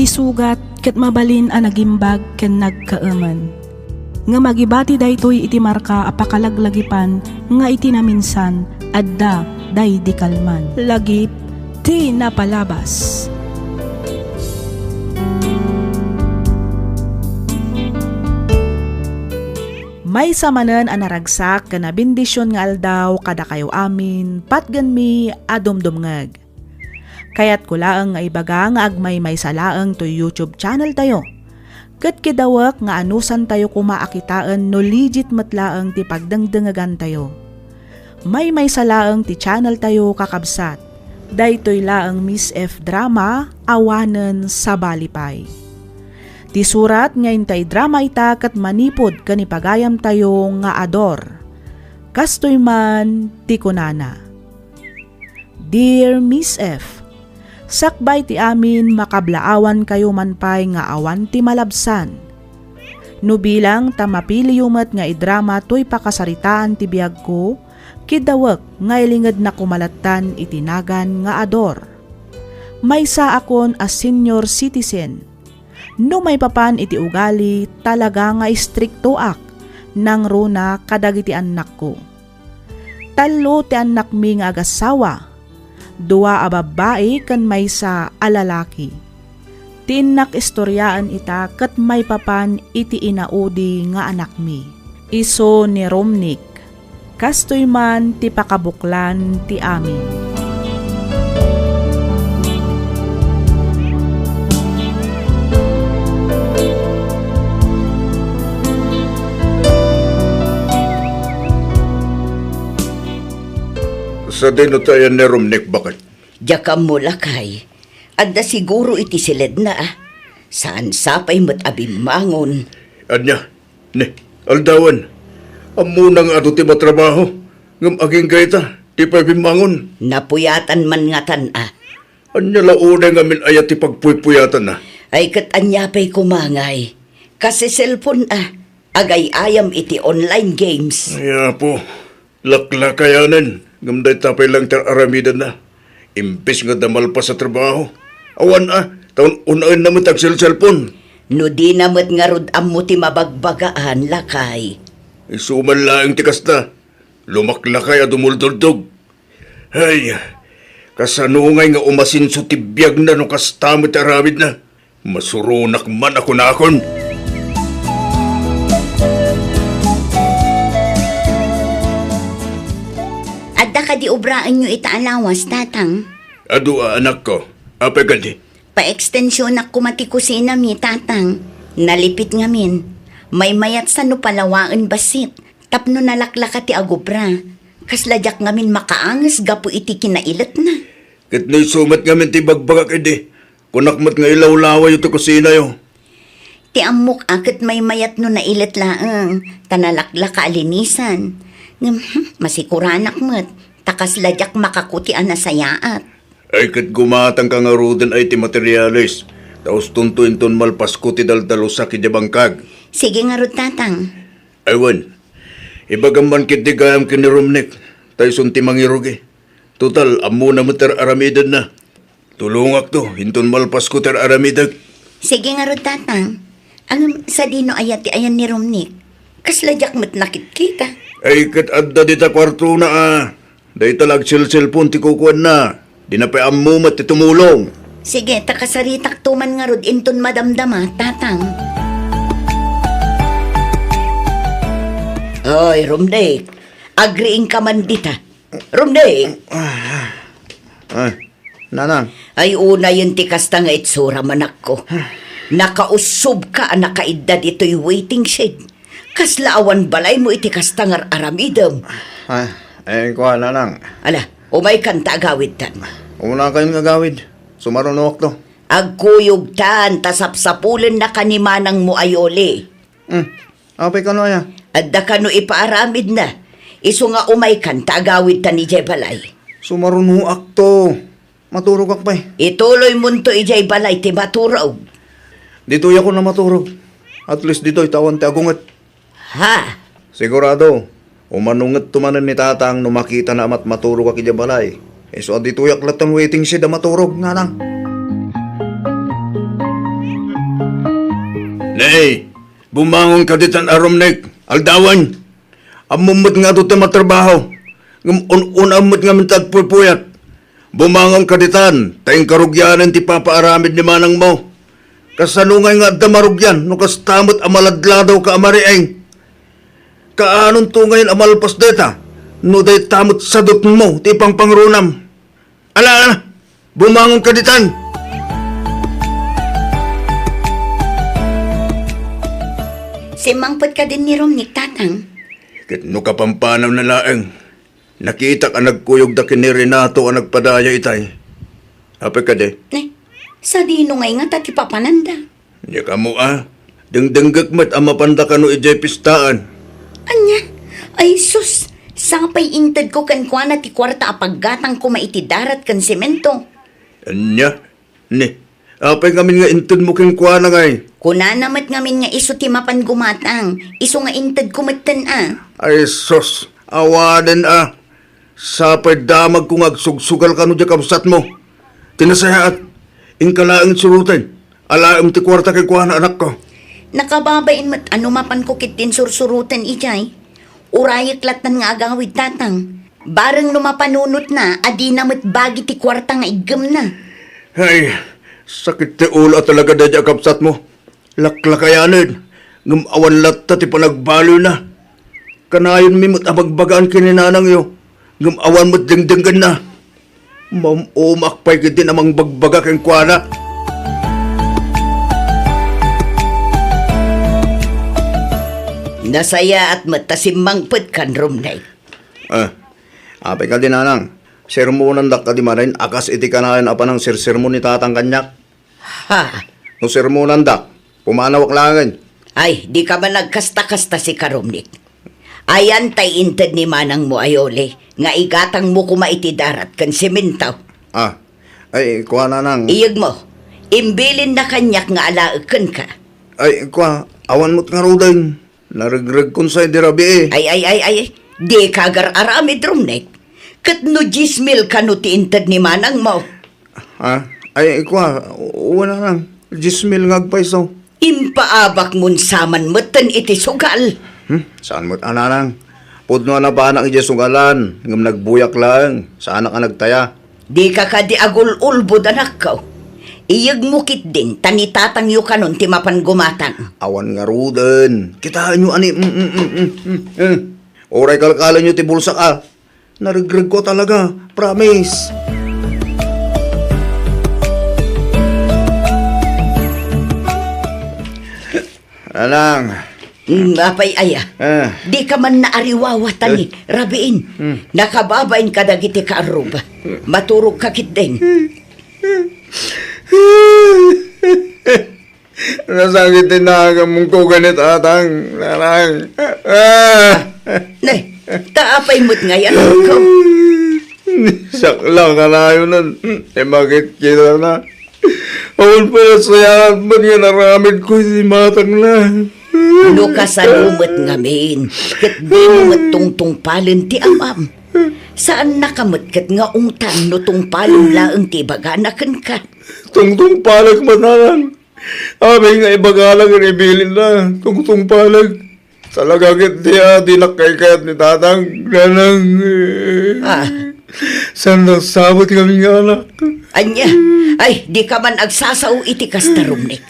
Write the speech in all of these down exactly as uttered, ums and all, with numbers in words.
sugat ket mabalin a nagimbag ken nagkaemen. Ngem agibati daytoy iti marka a pakalaglagipan nga iti naminsan, adda daydi kalman. Lagip ti napalabas. Maysa manen a naragsak ken a bendision nga aldaw kadakayo amin, patgenmi a dumdumngeg. Kayatko laeng nga ibaga nga agmaymaysa laeng toy YouTube channel tayo. Ket kidawek nga anusantayo koma a kitaen no legit met laeng ti pagdengdengegantayo. Maymaysa laeng ti channel tayo, kakabsat. Daytoy laeng Miss F Drama, awanen sabali pay. Ti surat nga intay drama ita ket manipud ken ipagayamtayo nga Ador. Kastoy man ti kunana. Dear Miss F, sakbay ti amin, makablaawankayo man pay nga awan ti malabsan. No bilang ta mapiliyo met nga idrama toy pakasaritaan ti biagko, kidawek nga ilingedna koma lattan iti nagan nga Ador. Maysaakon a senior citizen. No maipapan iti ugali, talaga nga istriktoak, nangruna kadagiti annakko. Tallo ti annakmi nga agassawa, dua a babbai ken maysa a lalaki. Ti innak istoriaen ita ket maipapan iti inaudi nga anakmi, isu ni Romnick. Kastoy man ti pakabuklan ti amin. Sadino ti ayan ni Romnick, baket? Diak ammo, lakay. Adda siguro iti siledna, a. Saan sapay met a bimmangon. Ania? Ne, aldawan. Ammona nga adu ti matrabaho. Ngem agingga ita, di pay bimmangon. Napuyatan man ngatan, a. Ania la unay ngamin aya ti pagpuypuyatanna? Ay, ket ania pay koma ngay? Kas cellphone, a. Agay-ayam iti online games. Ay, Apo. Laklakayanen, ngem dayta pay laeng ti ar-aramidenna. Imbes nga adda malpas a trabaho. Awan a, ta un-unaenna met agselselpon. No dina met ngarud ammo ti mabagbagaan, lakay. Isu man laeng ti kasta, lumaklakay a dumulduldog. Hay, kasano ngay nga umasenso ti biagna no kasta met ti aramidna? Masuronak man a kunakon. Adda kadi obraenyo ita a lawas, Tatang? Adu a, anakko. Apay kadi? Paekstensionak koma ti kusinami, Tatang. Nalipit ngamin. Maymayat sa no palawaen bassit. Tapno nalaklaka ti agubra. Kasla diak ngamin makaanges gapu iti kinailetna. Ket no isu met ngamin ti ibagbagak idi, kunak met nga ilawlawayo ti kusinayo. Ti ammok a ket maymayat no nailet laeng, ta nalaklaka a linisan. Ngem, hmm, masikuranak met, ta kasla diak makakuti a nasayaat. Ay, ket gumatangka ngaruden ay ti materiales, ta ustonto inton malpasko ti daldalusak idiay bangkag. Sige ngarud, Tatang. Ay wen, ibagam man ketdi gayam ken ni Romnick, ta isun ti mangirugi. Total, ammona met ti ar-aramidenna. Tulongakto, inton malpasko ti ar-aramidek. Sige ngarud, Tatang. Ngem, sadino aya ti ayan ni Romnick? Kasla diak met nakitkita. Ay, ket adda dita kuartona a. Dayta la agselselpon ti kukuanna. Dina pay ammo met ti tumulong. Sige, ta kasaritakto man ngarud inton madamdama, Tatang. Oy, Romnick, agriingka man dita. Romnick! Ah, ah, Nanang. Ay, unayen ti kasta nga itsura, manakko. Nakaussobka a nakaidda ditoy waiting shed. Kasla awan balaymo iti kasta nga ar-aramidem. Ah, eh, kua, Nanang. Ala, umaykan ta agawidtan. Umunakayon nga agawid. Sumarunoakto. Agkuyogtan ta sapsapulennaka ni manangmo a Yoli. Hmm. Apay kano aya? Adda kano ipaaramidna. Isu nga umaykan ta agawidtan idiay balay. Sumarunoakto. Maturogak pay. Ituloymonto idiay balay ti maturog. Ditoyakon a maturog. At least ditoy ta awan ti agunget. Ha? Sigurado, umanungetto manen ni Tatang no makitana a matmaturogak idiay balay. Isu a ditoyak latta waiting shed a maturog, Nanang. Nay, bumangon ka ditan a Romnick, aldawen. Ammom met nga adu ti matrabaho, ngem un-unam met ngamin ti agpuypuyat. Bumangon ka ditan, ta inka rugianen ti ipapaaramid ni manangmo. Kasano ngay nga adda marugian no kasta met a maladladaw ka a mariing? Kaanonto ngay a malpas dayta no dayta met sadutmo ti ipangpangrunam? Ala, ala, bumangon ka ditan! Simmangpet kadin ni Romnick, Tatang? Ket no kapampanaw na laeng, nakitak a nagkuyogda ken ni Renato a nagpadaya itay. Apay kadi? Ne, sadino ngay ngata ti papananda? Diak ammo a. Dengdenggek met a mapanda kano idiay pistaan. Ania? Ay sus! Sapay intedko kenkuana ti kuarta a paggatang koma iti darat ken semento. Ania? Ni, apay ngamin nga intedmo kenkuana ngay? Kunana met ngamin nga isu ti mapan gumatang, isu nga intedko metten a. Ay sus! Awanen a. Sapay damagko nga agsugsugal kano diay kabsatmo. Ti nasayaat, inka laeng suroten. Alaem ti kuarta kenkuana, anakko. Nakababain met a no mapanko ketdin sursuroten idiay. Urayek lattan nga agawid, Tatang. Bareng no mapanunotna a dina met bagi ti kuarta nga iggemna. Ay, sakit ti ulo a talaga daydiay a kabsatmo. Laklakayanen, ngem awan latta ti panagbaloyna. Kanayonmi met a bagbagaan ken ni nanangyo, ngem awan met dengdenggenna. Mam-umak pay ketdin a mangbagbaga kenkuana. Nasayaat met ta simmangpetkan, Romnick. Ah, apay kadi, nanang, sermonandak kadi manen a kas iti kanayon a panangsersermon ni tatang kaniak? Ha? No sermonandak, pumanawak laengen. Ay, dika man agkasta-kasta, sika, Romnick. Ayan tay inted ni manangmo a Yoli nga igatangmo koma iti darat ken semento. Ah, ay, kua, nanang. Iyegmo, imbilinna kaniak nga alaek kenka. Ay, kua, awan met ngaruden. Naregregkon sa idi rabii. Ay, ay, ay, ay, dika agar-aramid, Romnick. Ket no dies mil kano ti inted ni manangmo? Ha? Ay, kua, wen, nanang, dies mil nga agpayso. Impaabakmon saman metten iti sugal. Hmm, saan met a, nanang? Pudno a napanak idiay sugalan, ngem nagbuyak laeng, saanak a nagtaya. Dika kadi agul-ulbod, anakko. Iyegmo ketdin, ta ni tatangyo kanon ti mapan gumatang. Awan ngaruden. Kitaenyo ani, mm, mm, mm, mm, mm. Uray kalkalenyo ti bulsak a. Naregregko talaga, promise. Alang. Mm, apay aya? Ah. Dika man naariwawa ta ni Eh. Rabiin. Hmm. Nakababain kadagiti kaarruba. Maturogka ketdin. Nasakit ti nagamko ken ni tatang, nanang. Ah! Ne, ta apay met ngay, anakko? Sakla kanayon ti makitkitana. Awan pay a sayaat met nga inaramidko iti matangna. No kasano met ngamin, ket dimo met tungtungpalen ti am-am. Saannaka met ket nga ungtan no tungpalem laeng ti ibagana kenka. Tungtungpalek met, nanang. Amin nga ibagana ken ibilinna, tungtungpalek. Talaga ketdi a dinak kaykayat ni tatang, nanang. Ah. Saan nasabot kami nga anak? Ania? Ay, dika man agsasao iti kasta, Romnick.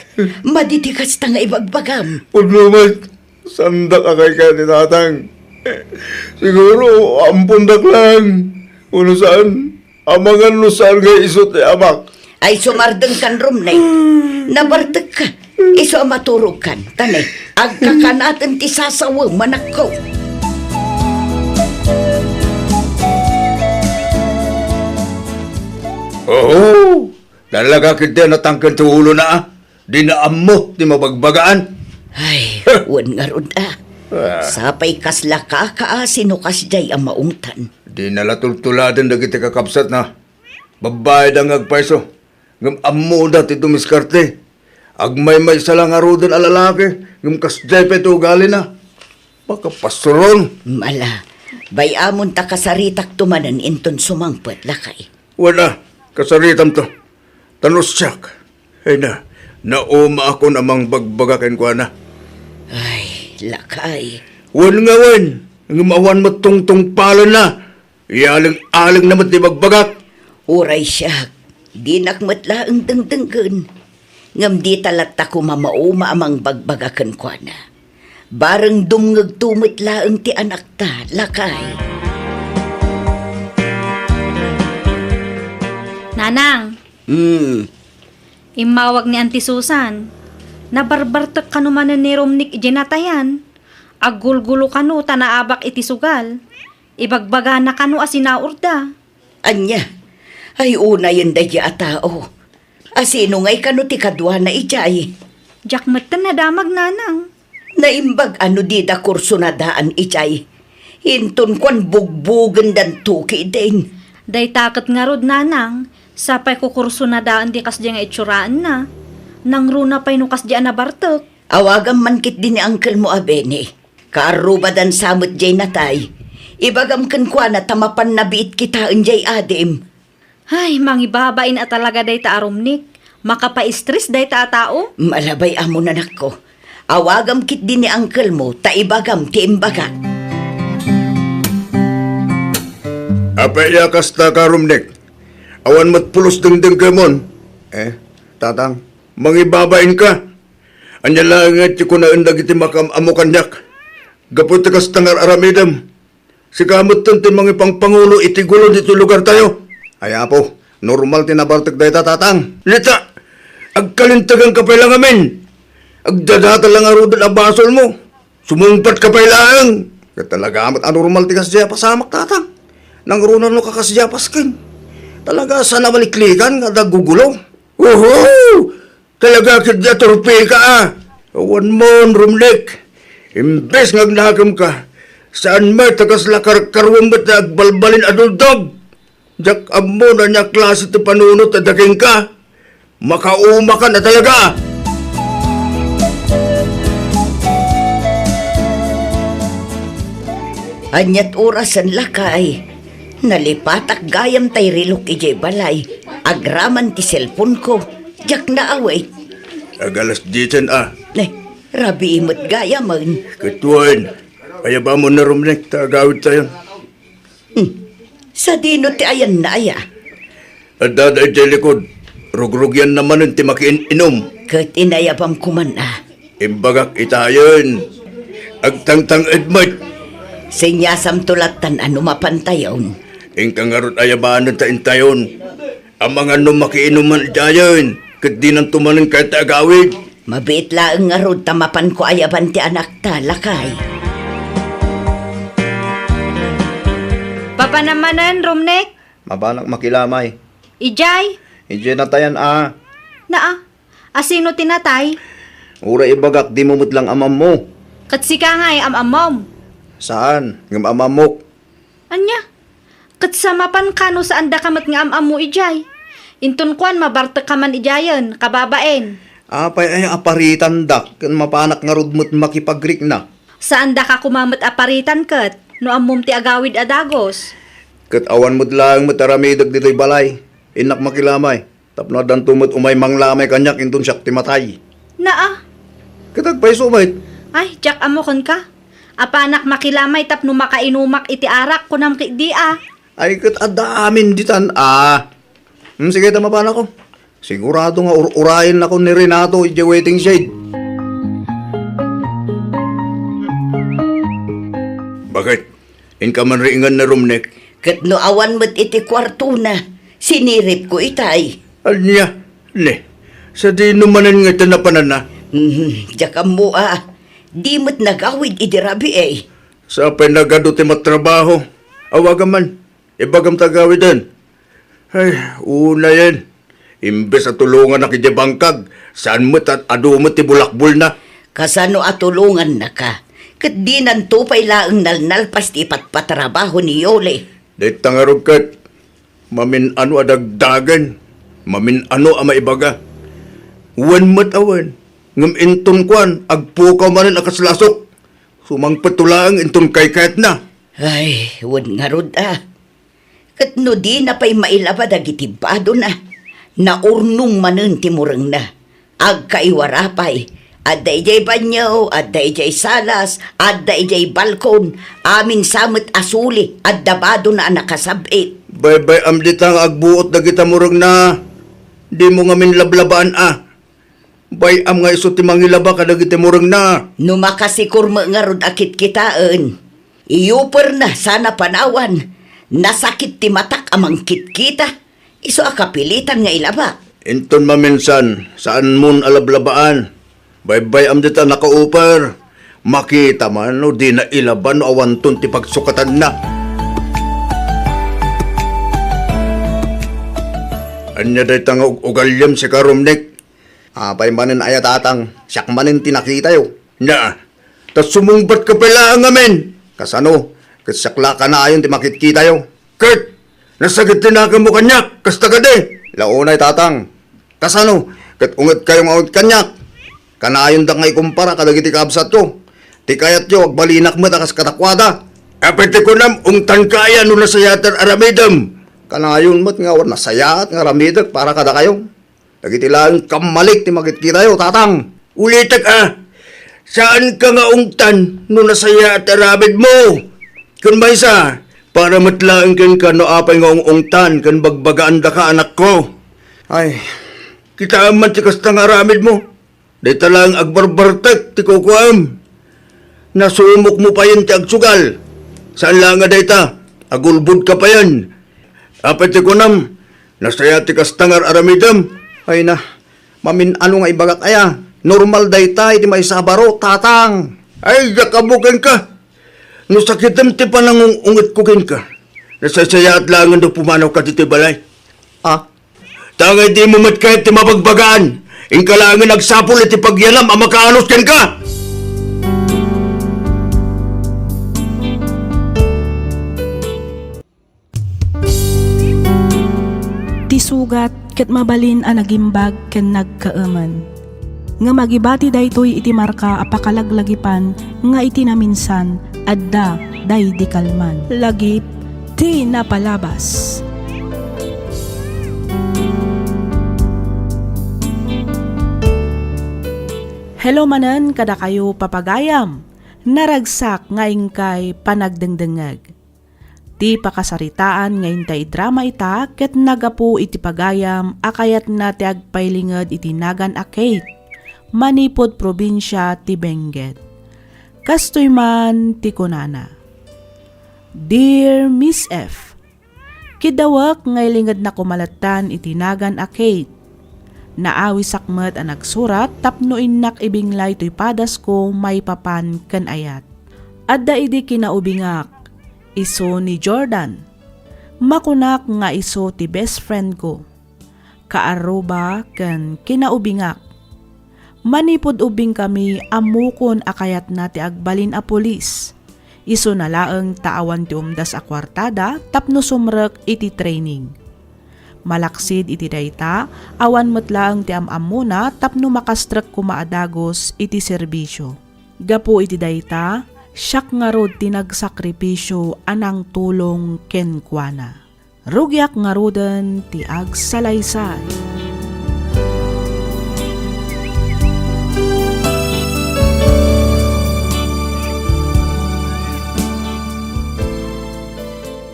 Madi ti kasta nga ibagbagam. Pudno met, saandak a kaykayat ni tatang. Siguro, ampondak lang. Wenno saan? Amangan no saan nga isu ti amak. Ay, sumardengkan, Romnick. Nabartekka. Isu a maturogkan. Ta ne, agkakanaten ti sasawem, anakko. Oho! Talaga ketdi a natangken ti ulona, a. Dina ammo ti mabagbagaan. Ay, wen ngarud a. Ah. Sapay kasla kakaasi no kasdiay a maungtan. Dina la tultuladen dagiti kakabsatna. Babbai da nga agpayso, ngem ammoda ti dumiskarte. Agmaymaysa la ngaruden a lalaki, ngem kasdiay pay ti ugalina. Makapasuron. Mala, bay-amon ta kasaritakto manen inton sumangpet, lakay. Wen a, kasaritamto. Ta no siak, ay na, Naumaakon a mangbagbaga kenkuana. Ay, lakay. Wen nga wen, ngem awan met tungtungpalenna. Ialeng-alengna met ti bagbagak. Uray siak, dinak met laeng dengdenggen. Ngem dita latta koma mauma a mangbagbaga kenkuana. Bareng dumngegto met laeng ti anakta, lakay. Nanang, Hmm. Immawag ni Auntie Susan. Nabarbartek kano manen ni Romnick idiay natayan. Aggulgulo kano ta naabak iti sugal. Ibagbagana kano a sinaurda. Ania? Ay, unayen daydi a tao. Asino ngay kano ti kaduana idiay? Diak metten nadamag, Nanang. Naimbag a no dida kursunadaan idiay. Inton kuan bugbugendanto ketdin. Dayta ket ngarud, Nanang, sapay ko kursunadaan di kasdiay nga itsuranna. Nangruna pay no kasdiay a nabartek. Awagam man ketdi ni uncle mo a Benny. Kaarrubadan sa met diay natay. Ibagam kenkuana ta mapanna biit kitaen diay adim. Ay, mangibabain a talaga dayta a Romnick. Makapa-stress dayta a tao. Malabay amon, anakko. Awagam ketdi ni uncle mo ta ibagam ti imbagak. Apay a kasta ka, Romnick? Awan met pulos dengdenggemon. Eh, tatang, mangibabain ka. Ania laeng nga ti kunaen dagiti makaam-ammo kaniak? Gapu ti kasta nga ar-aramidem. Sika metten ti mangipangpangulo iti gulo ditoy lugartayo. Ay, Apo, normal ti nabartek dayta, tatang. Nita, agkalintegan ka pay la ngamin. Agdadata la ngaruden a basolmo. Sumungpet ka pay laeng. Ket talaga met a normal ti kasdiay a pasamak, tatang. Nangruna no kakasdiay a pasken. Talaga saan a maliklikan nga adda gugulo. Uhu! Talaga ketdi a turpika a. Awan mon, Romnick. Imbes nga agnakem ka, saan met a kasla karkaruem met nga agbalbalin a duldog. Diak ammo no ania klase ti panunot a daking ka. Makaumakan a talaga. Aniat orasen, lakay? Nalipatak gayam tay rilok idiay balay. Agraman ti cellphone ko. Diak naawit. Ag alas diesen a. Ne, rabii met gayamen. Ket wen, ayabamon ni Romnick ta agawidtayon. Hmm. Sadino ti ayanna aya? Addada idiay likod, rugrugianna manen ti makiin-inom. Ket inayabam koman a. Imbagak itayen, agtangtang-ed met. Seniasamto lattan a no mapantayon. Inka ngarud ayabanen ta intayon. Amangan no makiinuman idiayen, ket dinanto manen kayat ti agawid. Mabiit laeng ngarud ta mapanko ayaban ti anakta, lakay. Papanam manen, Romnick? Mabanak makilamay. Idiay? Idiay natayan a. Naa, asino ti natay? Uray ibagak, dimo met lang am-ammo. Ket sika ngay am-ammom? Saan, ngem am-ammok. Ania? Ket sa mapan kano saandaka met nga am-ammo idiay? Inton kuan, mabartekka man idiayen, kababain. Apay aya a paritandak, ken mapanak ngarud met makipagrikna? Saandaka koma met a paritan ket, no ammom ti agawid a dagus. Ket awan met laeng met aramidek ditoy balay. Innak makilamay. Tapno addanto met umay manglamay kaniak inton siak ti matay. Naa. Ket agpayso met. Ay, diak ammo kenka. Apanak makilamay tapno makainumak iti arak, kunam ketdi a. Ay, ket adda amin ditan a. Hmm, sige, ta mapanako. Sigurado nga ur-urayennako ni Renato idiay waiting shed. Bakit? Inka man riingen ni Romnick? Ket no awan met iti kuartona, siniripko itay. Ania? Ne, sadino manen nga ita napananna? Mhm, diak ammo a. Di met nagawid idi rabii. Sapay nagadu ti matrabaho. Awagam man. Ibagam ta gawiden. Ay, unayen. Imbes a tulongannak idiay bangkag, saan met a adu met ti bulakbolna. Kasano a tulongannaka? Ket dinanto pay laeng nalnalpas ti ipatpatrabaho ni Yoli. Dayta ngarud ket, mamin-ano a dagdagen, mamin-ano a maibaga. Wen met a wen, ngem inton kuan, agpukaw manen a kas lasok. Sumangpetto laeng inton kaykayatna. Ay, wen ngarud a. Ket no dina pay mailaba dagiti badona, naurnong manen ti murengna. Agkaiwara pay. Adda idiay banio, adda idiay salas, adda idiay balkon. Amin sa met a suli, adda badona a nakasab-it. Baybay-am dita nga agbuot dagita murengna. Dimo ngamin lablabaan a. Bay-am nga isu ti mangilaba kadagiti murengna. No makasikor met ngarud a kitkitaen, iyuperna sana panawan. Nasakit ti matak a mangkitkita. Isu a kapilitan nga ilabak. Inton maminsan, saanmon a lablabaan. Baybay-am dita nakauper. Makita man no dina ilaba no awanton ti pagsukatanna. Ania dayta nga ug-ugaliam, sika, Romnek? Apay manen aya, Tatang? Siak manen ti nakitayo. Na, ta sumungbatka pay laeng ngamin. Kasano? Ket siak la kanayon ti makitkitayo. Ket nasakit ti naganmo kaniak, kasta kadi? La unay, Tatang. Kasano? Ket ungedkayo nga unged kaniak? Kanayondak nga ikumpara kadagiti kabsatko. Ti kayatyo, agbalinak met a kas kadakuada. Apay ti kunam, ungtanka aya no nasayaat ti aramidem? Kanayon met nga awan nasayaat nga aramidek para kadakayo. Dagiti laeng kammalik ti makitkitayo, Tatang. Ulitek a, saanka nga ungtan no nasayaat ti aramidmo. Ken maysa, para met laeng kenka no apay nga ung-ungtan ken bagbagaandaka, anakko. Ay, kitaem man ti kasta nga aramidmo. Dayta laeng agbarbartek ti kukuam. Nasumokmo payen ti agsugal. Saan laeng a dayta, agulbodka payen. Apay ti kunam, nasayaat ti kasta nga ar-aramidem? Ay na, mamin-ano nga ibagak aya? Normal dayta iti maysa a baro, Tatang. Ay, diak ammo kenka. No sakitem ti panangung-ungetko kenka, nasaysayaat laengen no pumanawka ditoy balay. Ah? Ta ngay dimo met kayat ti mabagbagaan, inka laengen agsapul iti pagyanam a makaanus kenka. Ti sugat ket mabalin a nagimbag ken nagkaemen. Ngem agibati daytoy iti marka a pakalaglagipan nga iti naminsan adda daydi kalman. Lagip ti napalabas. Hello manen kadakayo, papagayam. Naragsak nga inkay panagdengdengngeg. Ti pakasaritaan nga intay idrama ita ket naggapu iti pagayam a kayatna ti agpailinged iti nagan a Kate, manipud probinsia ti Benguet. Kastoy man ti kunana, "Dear Miss F, kiddawek nga ilingedna koma latta iti nagan a Kate. Naawisak met a nagsurat tapno innak ibinglay toy padasko maipapan ken ayat. Adda idi kinaubingak, isu ni Jordan. Makunak nga isu ti best friend ko, kaarruba ken kinaubingak. Manipud ubbingkami, ammokon a kayatna ti agbalin a pulis. Isuna laeng ta awan ti umdas a kuartada tapno sumrek iti training. Malaksid iti dayta, awan met laeng ti am-ammona tapno makastrek koma a dagus iti serbisio. Gapu iti dayta, siak ngarud ti nagsakripisio a nangtulong kenkuana. Rugiak ngaruden ti agsalaysay."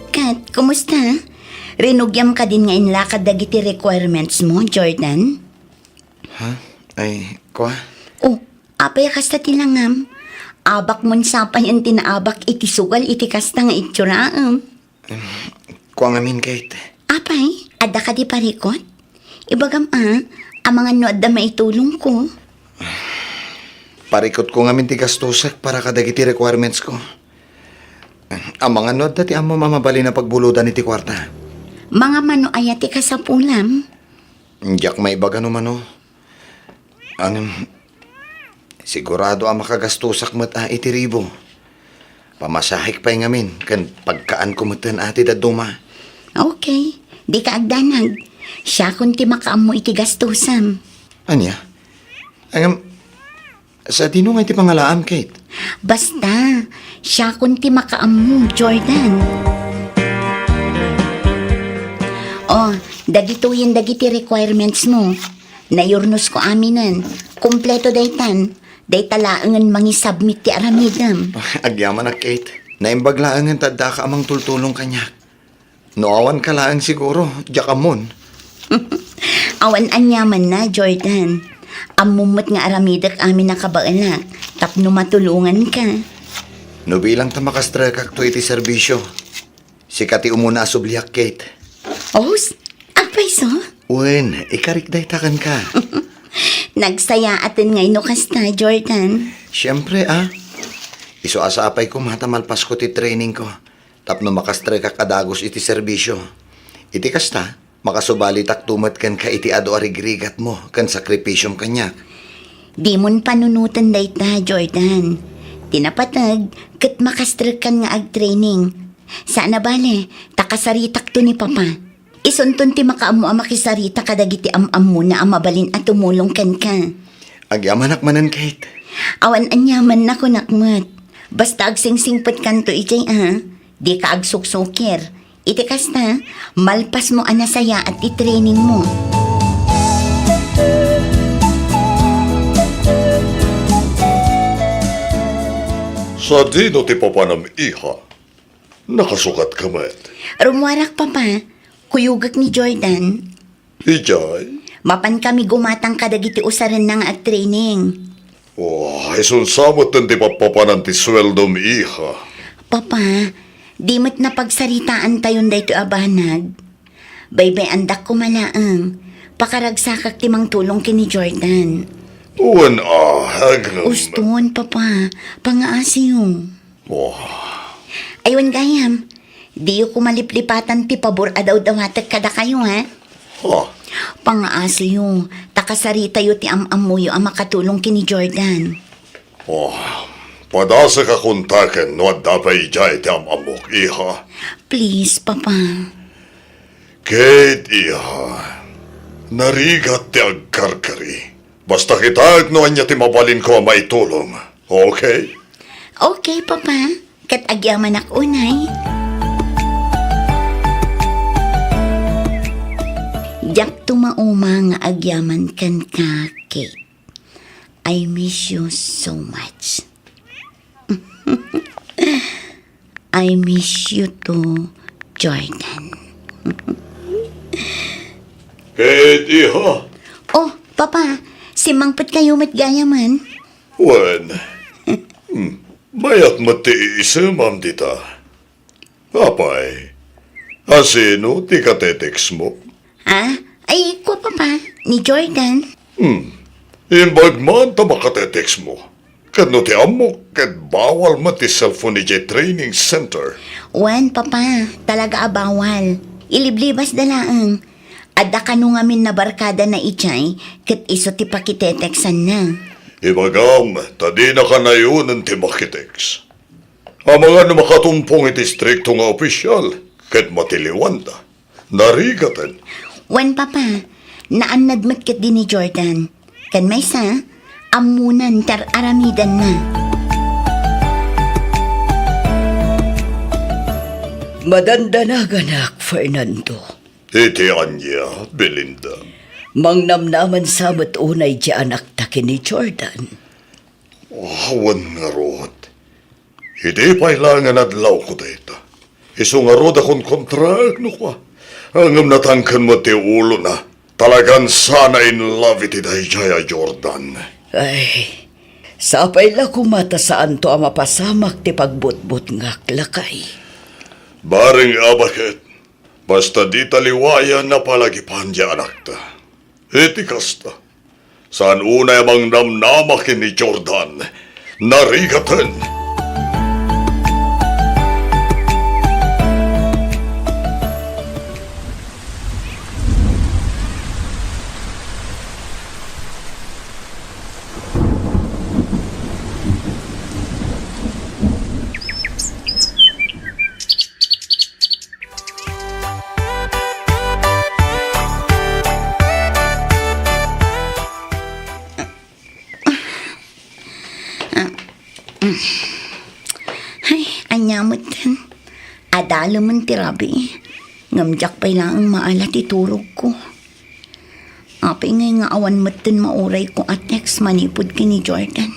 Ket, kumusta? Rinugiam kadin nga inlakad dagiti requirements mo, Jordan? Ha? Ay, kua? Oh, apay a kasta ti langam? Abak mon sapayan ti naabak iti sugal iti kasta nga itsura'em. Em, kua ngamin, Kate. Apay, adda kadi parikut? Ibagam a, amangan no adda maitulongko. Parikutko ngamin ti gastosek para kadagiti requirements ko. Amangan no adda ti ammom a mabalin a pagbulodan iti kuarta. Mangam no aya ti kasapulam? Diak maibaga no mano. Ngem, sigurado a makagastosak met a iti ribu. Pamasahek pay ngamin, ken pagkaanko metten a ti dadduma. Okay, dika agdanag. Siakon ti makaammo iti gastosam. Ania? Ngem, sadino nga iti pangalaam, Kate? Basta, siakon ti makaammo, Jordan. Oh, dagitoyen dagiti requirements mo. Nayurnosko aminen. Kompleto daytan. Dayta laengen mangisubmit ti aramidem. Agyamanak, Kate. Naimbag laengen ta addaka a mangtultulong kaniak. No awanka laeng siguro, diak ammon. Awan aniamanna, Jordan. Ammom met nga aramidek amin a kabaelak tapno matulonganka. No bilang ta makastrekakto iti serbisio, sika ti umuna a subliak, Kate. Os, agpayso? Wen, ikarik dayta kenka. Nagsayaaten ngay no kasta, Jordan. Siempre, a. Isu a sapay koma ta malpasko ti trainingko tapno makastrekak a dagus iti serbisio. Iti kasta, makasubalitakto met kenka iti adu a rigrigatmo ken sakripisiom kaniak. Dimon panunoten dayta, Jordan. Ti napateg, ket makastrekkan nga agtraining. Saan a bale, ta kasaritakto ni Papa. Isunton ti makaammo a makisarita kadagiti am-ammona a mabalin a tumulong kenka. Agyamanak manen, Kate. Awan aniamanna, kunak met. Basta agsingsingpetkanto idiay, a. Dika agsuksukir. Iti kasta, malpasmo a nasayaat ti trainingmo. Sadino ti papanam, iha? Nakasukatka met? Rummuarak, Papa. Kuyogek ni Jordan. Idiay? Mapankami gumatang kadagiti usarenna nga agtraining. Oh, isunsa metten ti pappapanan ti sueldom, iha? Papa, di met napagsaritaantayon daytoy a banag. Baybay-andak koma laeng. Pakaragsakak ti mangtulong ken ni Jordan. Wen a, agem. Uston, Papa. Pangaasiyo. Oh. Ay, wen gayam, diyo koma liplipatan ti pabor a dawdawatek kadakayo, ha? Ha? Pangaasiyo, ta kasaritayo ti am-ammoyo a makatulong ken ni Jordan. Oh, padasek a kontaken no adda pay idiay ti am-ammok, iha. Please, Papa. Kate, iha, narigat ti agkarkari. Basta kitaek no ania ti mabalinko a maitulong. Okay? Okay, Papa. Ket agyamanak unay. Diak tumauma nga agyaman kenka, Kate. I miss you so much. I miss you too, Jordan. Kate, iha. Oh, Papa, simmangpetkayo met gayamen. Wen. Hmm. Mayat met ti iisemam dita. Apay, a sino ti katetextmo? Ah, ay, kua, Papa, ni Jordan. Hmm. Imbag man ta makatetextmo. Ket no ti ammok, ket bawal met ti cellphone idiay training center. Wen, Papa, talaga a bawal. Iliblibasda laeng. Adda kano ngamin nabarkadana idiay, ket isu ti pakitetextanna. Ibagam, ta dinaka nayonen ti makitext. Amangan no makatumpong iti istrikto nga opisial, ket matiliwanda. Narigaten. Wen, Papa, naannad met ketdi ni Jordan. Ken maysa, ammonan ti ar-aramidanna. Madandanaganak, Fernando. Iti ania, Belinda? Mangnamnaman sa met unay ti anakta ken ni Jordan. Awan ngarud. Idi pay laeng nga adlawko dayta, isu ngarud a konkontraek no kua. Ngem natangken met ti ulona. Talagan sana in love iti daydiay a Jordan. Ay, sapay la koma ta saanto a mapasamak ti pagbutbutngak, lakay. Bareng a baket, basta dita liwayan a palagipan ti anakta. Iti kasta, saan unay a mangnamnama ken ni Jordan. Narigaten! Ay, ania metten? Adalemen ti rabii. Ngem diak pay laeng maala ti turogko. Apay ngay nga awan metten maurayko a text manipud ken ni Jordan?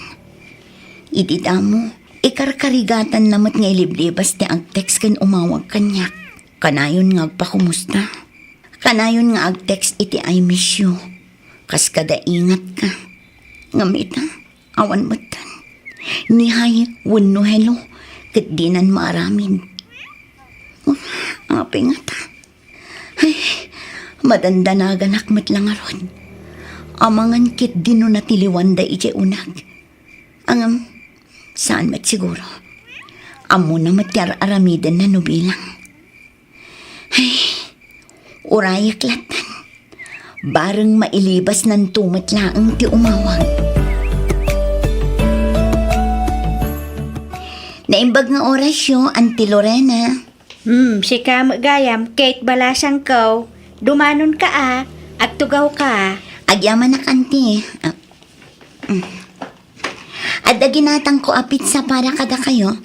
Idi damo, ikarkarigatanna met nga iliblibas ti ag-text ken umawag kaniak. Kanayon nga agpakumusta. Kanayon nga ag-text iti "I miss you." Kas kada ingatka. Ngem ita, awan metten. Ni hi wenno hello, ket dinan maaramid. Apay ngata? Ay, madandanaganak met la ngarud. Amangan ketdi no natiliwanda idiay uneg. Ngem, saan met siguro. Ammona met ti ar-aramidenna no bilang. Ay, urayek lattan. Bareng mailibasnanto met laeng ti umawag. Naimbag nga orasyo, Auntie Lorena. Hmm, sika met gayam, Kate balasangko. Dumanonka a, agtugawka. Agyamanak, Auntie. Ah, mm. Adda ginatangko a pizza para kadakayo.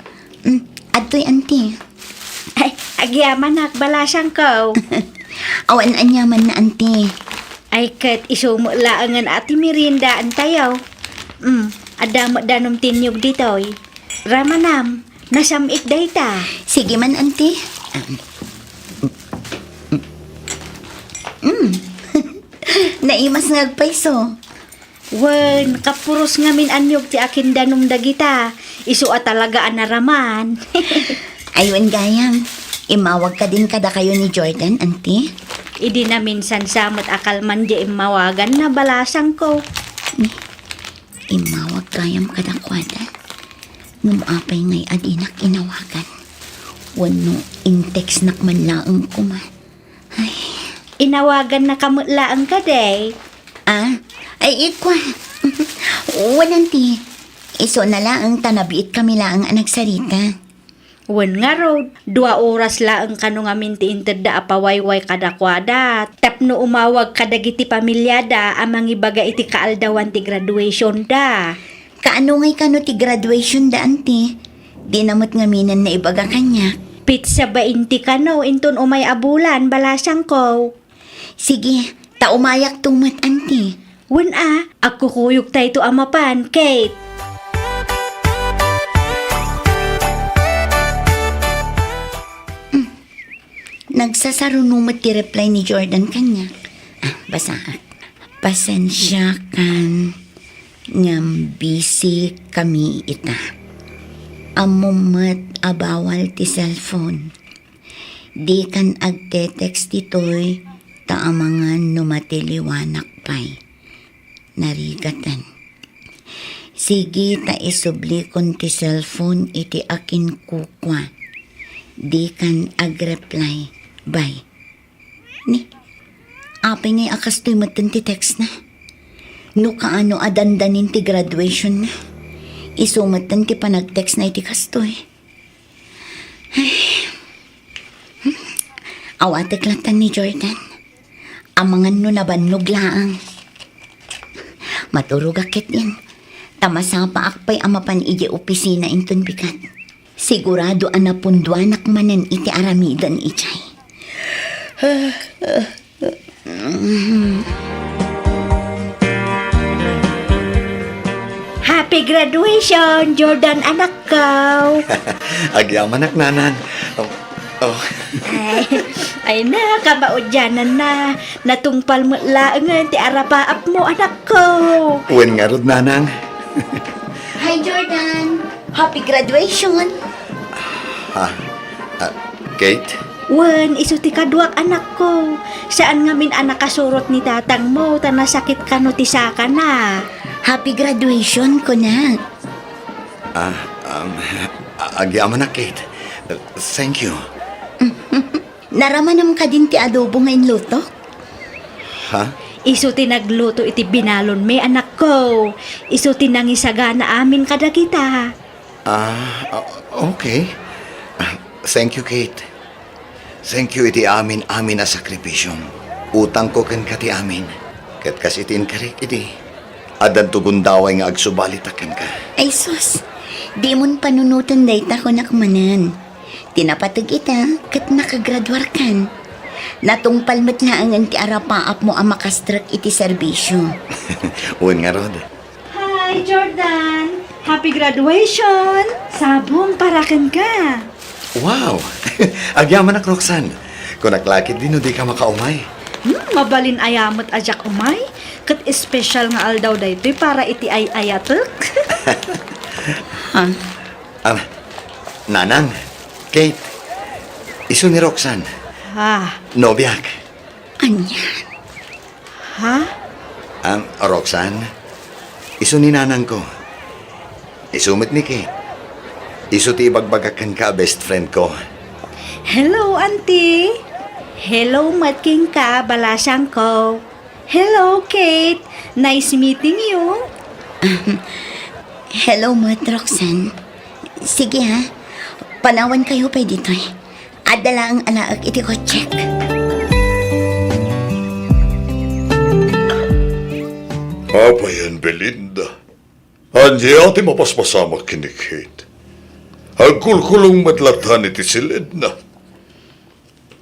Mm, adtoy, Auntie. Ay, agyamanak, balasangko. Awan aniamanna, Auntie. Ay, ket isu met laengen a ti meriendaentayo. Mm, adda met danum ti niyog ditoy. Ramanam, nasam-it dayta. Sige man, Auntie. Mm. Naimas nga agpayso. Wen, kapuros ngamin a niyog ti akindanum dagita. Isu a talaga a naraman. Ay, wen gayam. Immawag kadin kadakayo ni Jordan, Auntie? Idi naminsan sa met a kalman diay immawaganna, balasangko. Ni, immawag gayam kadakuada. Ngem apay ngay a dinak inawagan? Wenno intextnak man laeng koma? Ay. Inawagannaka met laeng kadi? Ah? Ay, ikua. Wen, Auntie. Isuna laeng ta nabiitkami laeng a nagsarita. Wen ngarud, dua oras laeng kano ngamin ti intedda a pawayway kadakuada tapno umawag kadagiti pamiliada a mangibaga iti kaaldawan ti graduationda. Kaano ngay kano ti graduationda, Auntie? Dina met ngaminen naibaga kaniak. Petsa bainte kano inton umay a bulan, balasangko. Sige, ta umayakto met, Auntie. Wen a, agkukuyogtayto a mapan, Kate. Mm. Nagsasaruno met ti reply ni Jordan kaniak. Ah, basaak. Pasensiakan ngem busy kami ita. Ammom met a bawal ti cellphone. Dikan agte-text ditoy ta amangan no matiliwanak pay. Narigaten. Sige ta isublikon ti cellphone iti akinkukua. Dikan agreply. Bye. Ni, apay ngay a kastoy metten ti textna? No kaano a dandanin ti graduationna? Isu metten ti panagtextna iti kastoy. Ay. Hmm. Awatek lattan ni Jordan. Amangan no nabannog laeng. Maturogak ketdin. Ta masapaak pay a mapan idiay opisina inton bigat. Sigurado a napunduanak manen iti aramiden idiay. Happy graduation, Jordan, anakko! Agyamanak, nanang. Oh, oh. Ay, ay na, kamaudiananna. Natungpal met laengen ti arapaapmo, anakko. Wen ngarud, nanang. Hi, Jordan. Happy graduation. Ha? Ah, Kate? Wen, isu ti kaduak, anakko. Saan ngamin a nakasurot ni tatangmo, ta nasakit kano ti sakana. Happy graduation, kunak. Ah, um, a-, agyamanak, Kate. Thank you. Naramanam kadin ti adobo nga inluto? Ha? Isu ti nagluto iti binalonmi, anakko. Isu ti nangisagana amin kadagita. Ah, o-, okay. Ah, thank you, Kate. Thank you iti amin-amin a sakripisiom. Utangko kenka ti amin. Ket kas iti inkarik idi, addanto gundaway nga agsubalitak kenka. Ay sus, dimon panunoten dayta, kunak manen. Ti napateg ita, ket nakagraduarkan. Natungpal met laengen ti arapaapmo a makastrek iti serbisio. Wen ngarud. Hi, Jordan! Happy graduation! Sabong para kenka! Wow! Agyamanak, Roxanne. Kunak la ketdi no dika makaumay. Hmm, mabalin aya met a diak umay? Ket espesyal nga aldaw daytoy para iti ay-ayatek. Ha? Ah, Nanang, Kate, isu ni Roxanne. Ah. Nobiak. Ania? Ha? Am, Roxanne, isu ni nanangko. Isu met ni Kate. Isu ti ibagbagak kenka a best friend ko. Hello, Auntie. Hello, met kenka, balasangko. Hello, Kate. Nice meeting you. Hello, met, Roxanne. Sige, ha. Panawankayo pay ditoy. Adda laeng alaek iti kotsek. Apayen, Belinda. Ania ti mapaspasamak ken ni Kate? Agkulkulong met latta iti siledna.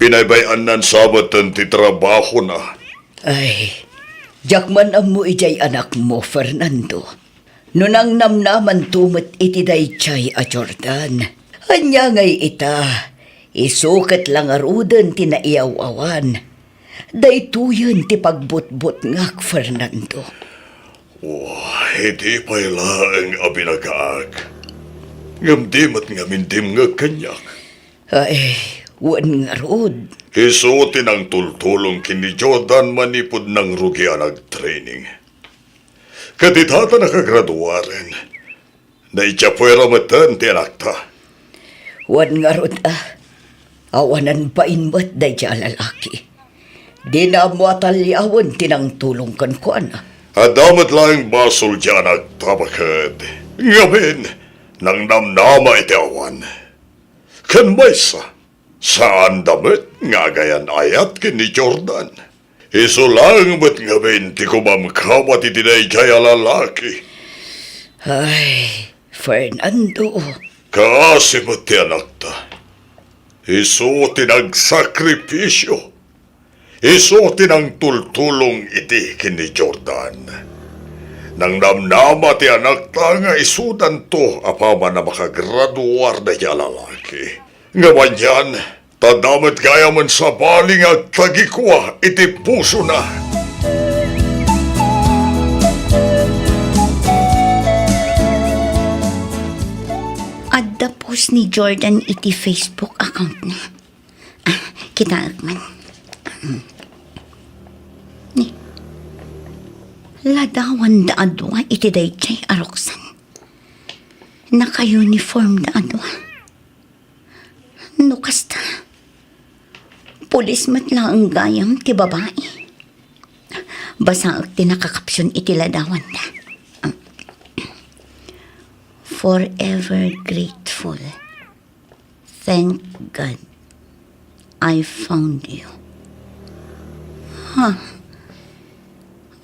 Pinaybay-annan sa metten ti trabahona. Ay, diak man ammo idiay anakmo, Fernando. No nangnamnamanto met iti daydiay a Jordan, ania ngay ita, isu ket la ngaruden ti naiyaw-awan. Daytoyen ti pagbutbutngak, Fernando. Oh, idi pay laeng a binagaak, ngem di met ngamin dimngeg kaniak. Ay, wen ngarud. Isu ti nangtultulong ken ni Jordan manipud nangrugi a nagtraining. Ket ita ta nakagraduaren, naiddiay puerta metten ti anakta. Wen ngarud a, awanan bain met daydiay a lalaki. Dina ammo a taliawen ti nangtulong kenkuana. Adda met laeng basol diay anakta baket. Ngamin, nangnamnama iti awan. Ken maysa, saanda met nga agayan-ayat ken ni Jordan. Isu laeng met ngamin ti kumamkabat iti daydiay a lalaki. Ay, Fernando. Kaasi met ti anakta. Isu ti nagsakripisio. Isu ti nangtultulong idi ken ni Jordan. Nangnamnama ti anakta nga isudanto apaman a makagraduar daydiay a lalaki. Ngem anian, ta adda met gayamen sabali nga agtagikua iti pusona. Adda post ni Jordan iti Facebook account na. Ah, kitaek man. Ni, ladawanda a dua iti daydiay a Roxanne. Naka-uniformda a dua. No kasta, pulis met laeng gayam ti babai. Basaek ti nakakapsion iti ladawanda. Forever grateful. Thank God I found you. Ha?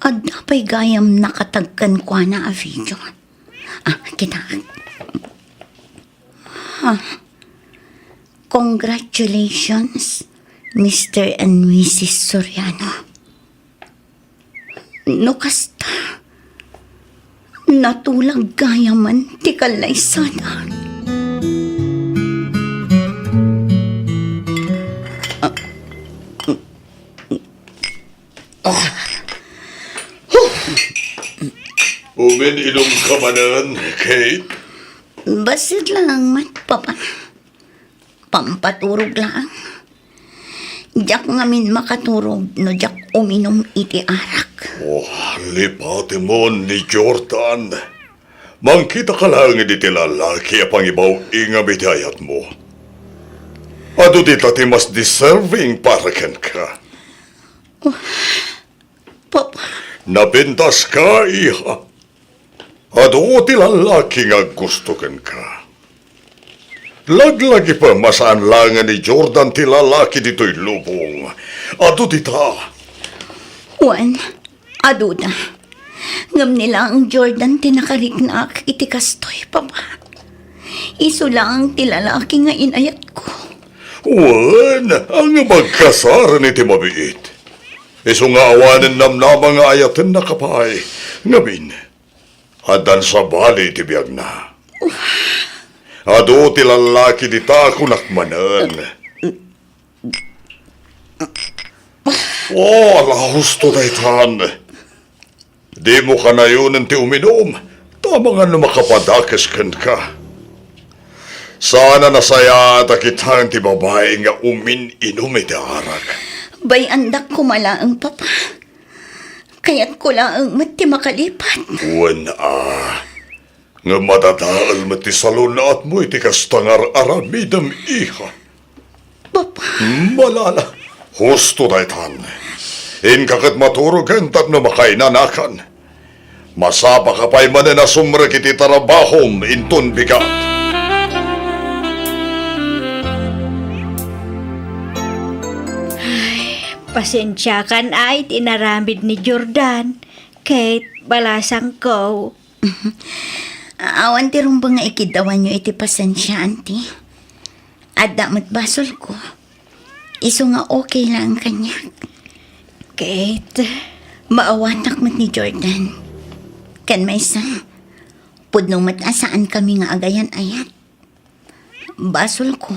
Adda pay gayam nakatag kenkuana a video. Ah, kitaek. Ha? Congratulations, Mister and Missus Soriano. No kasta, natulag gayamen ti kallaysada. Ah, ah. Umin-inumka manen, Kate? Bassit laeng met, Papa. Pampaturog laeng. Diak ngamin makaturog no diak uminum iti arak. Oh, lipatemon ni Jordan. Mangkitaka laeng iti lalaki a pangibaw-ingam iti ayatmo. Adu dita ti mas deserving para kenka. Oh, Papa. Napintaska, iha. Adu ti lalaki nga aggusto kenka. Laglagipem a saan laengen ni Jordan ti lalaki ditoy lubong. Adu dita. Wen, aduda. Ngem ni laeng Jordan ti nakariknaak iti kastoy, Papa. Isu laeng ti lalaki nga inayatko. Wen, ania nga agkasar iti mabiit? Isu nga awanen namnama nga ayatennaka pay. Ngamin, addan sabali iti biagna. Adu ti lallaki dita, kunak manen. Oh, ala, husto daytan. Dimo kanayonen ti uminum, ta amangan no makapadakes kenka. Saan a nasayaat a kitaen ti babai nga umin-inum iti arak. Bay-andak koma laeng, Papa. Kayatko laeng met ti makalipat. Wen a, ngem madadael met ti salun-atmo iti kasta nga ar-aramidem, iha. Papa. Malala, husto daytan. Inka ket maturogen tapno makainanakan. Masapaka pay manen a sumrek iti tarabahom inton bigat. Ay, pasensiakan ay ti inaramid ni Jordan. Kate, balasangko. Awan ti rumbeng nga ikiddawanyo iti pasensia, Auntie. Adda met basolko. Isu nga okay laeng kaniak. Kate, maawatak met ni Jordan. Ken maysa, pudno met a saankami nga agayan-ayat. Basolko,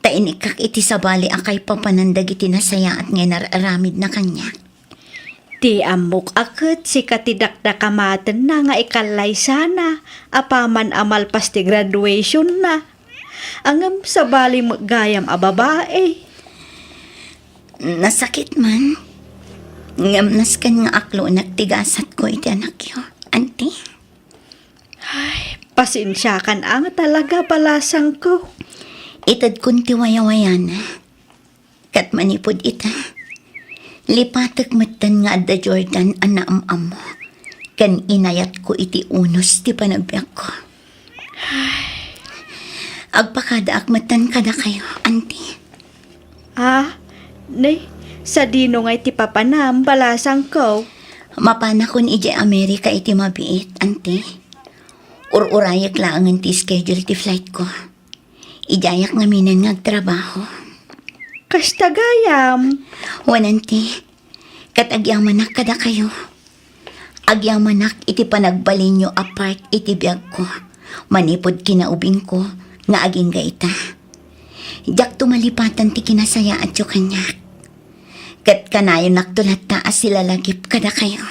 ta inikkak iti sabali a kaipapanan dagiti nasayaat nga inar-aramidna kaniak. Ti ammok a ket sika ti dakdakamatenna nga ikallaysana apaman a malpas ti graduationna. Ngem sabali met gayam a babai. Nasakit man, ngem nasken nga aklonak ti gasatko iti anakyo, Auntie. Ay, pasensiakan a nga talaga, balasangko. Itedkon ti wayawayana. Ket manipud ita, lipatek metten nga adda Jordan a naam-ammo, ken inayatko iti unos ti panagbiagko. Agpakadaak metten kadakayo, Auntie. Ah, ne, sadino ngay ti papanam, balasangko? Mapanakon idiay Amerika iti mabiit, Auntie. Ur-urayek laengen ti schedule ti flightko. Idiayak ngaminen nga agtrabaho. Kasta gayam? Wen, Auntie, ket agyamanak kadakayo. Agyamanak iti panagbalinyo a part iti biagko manipud kinaubingko nga agingga ita. Diakto malipatan ti kinasayaatyo kaniak. Ket kanayonakto latta a silalagip kadakayo.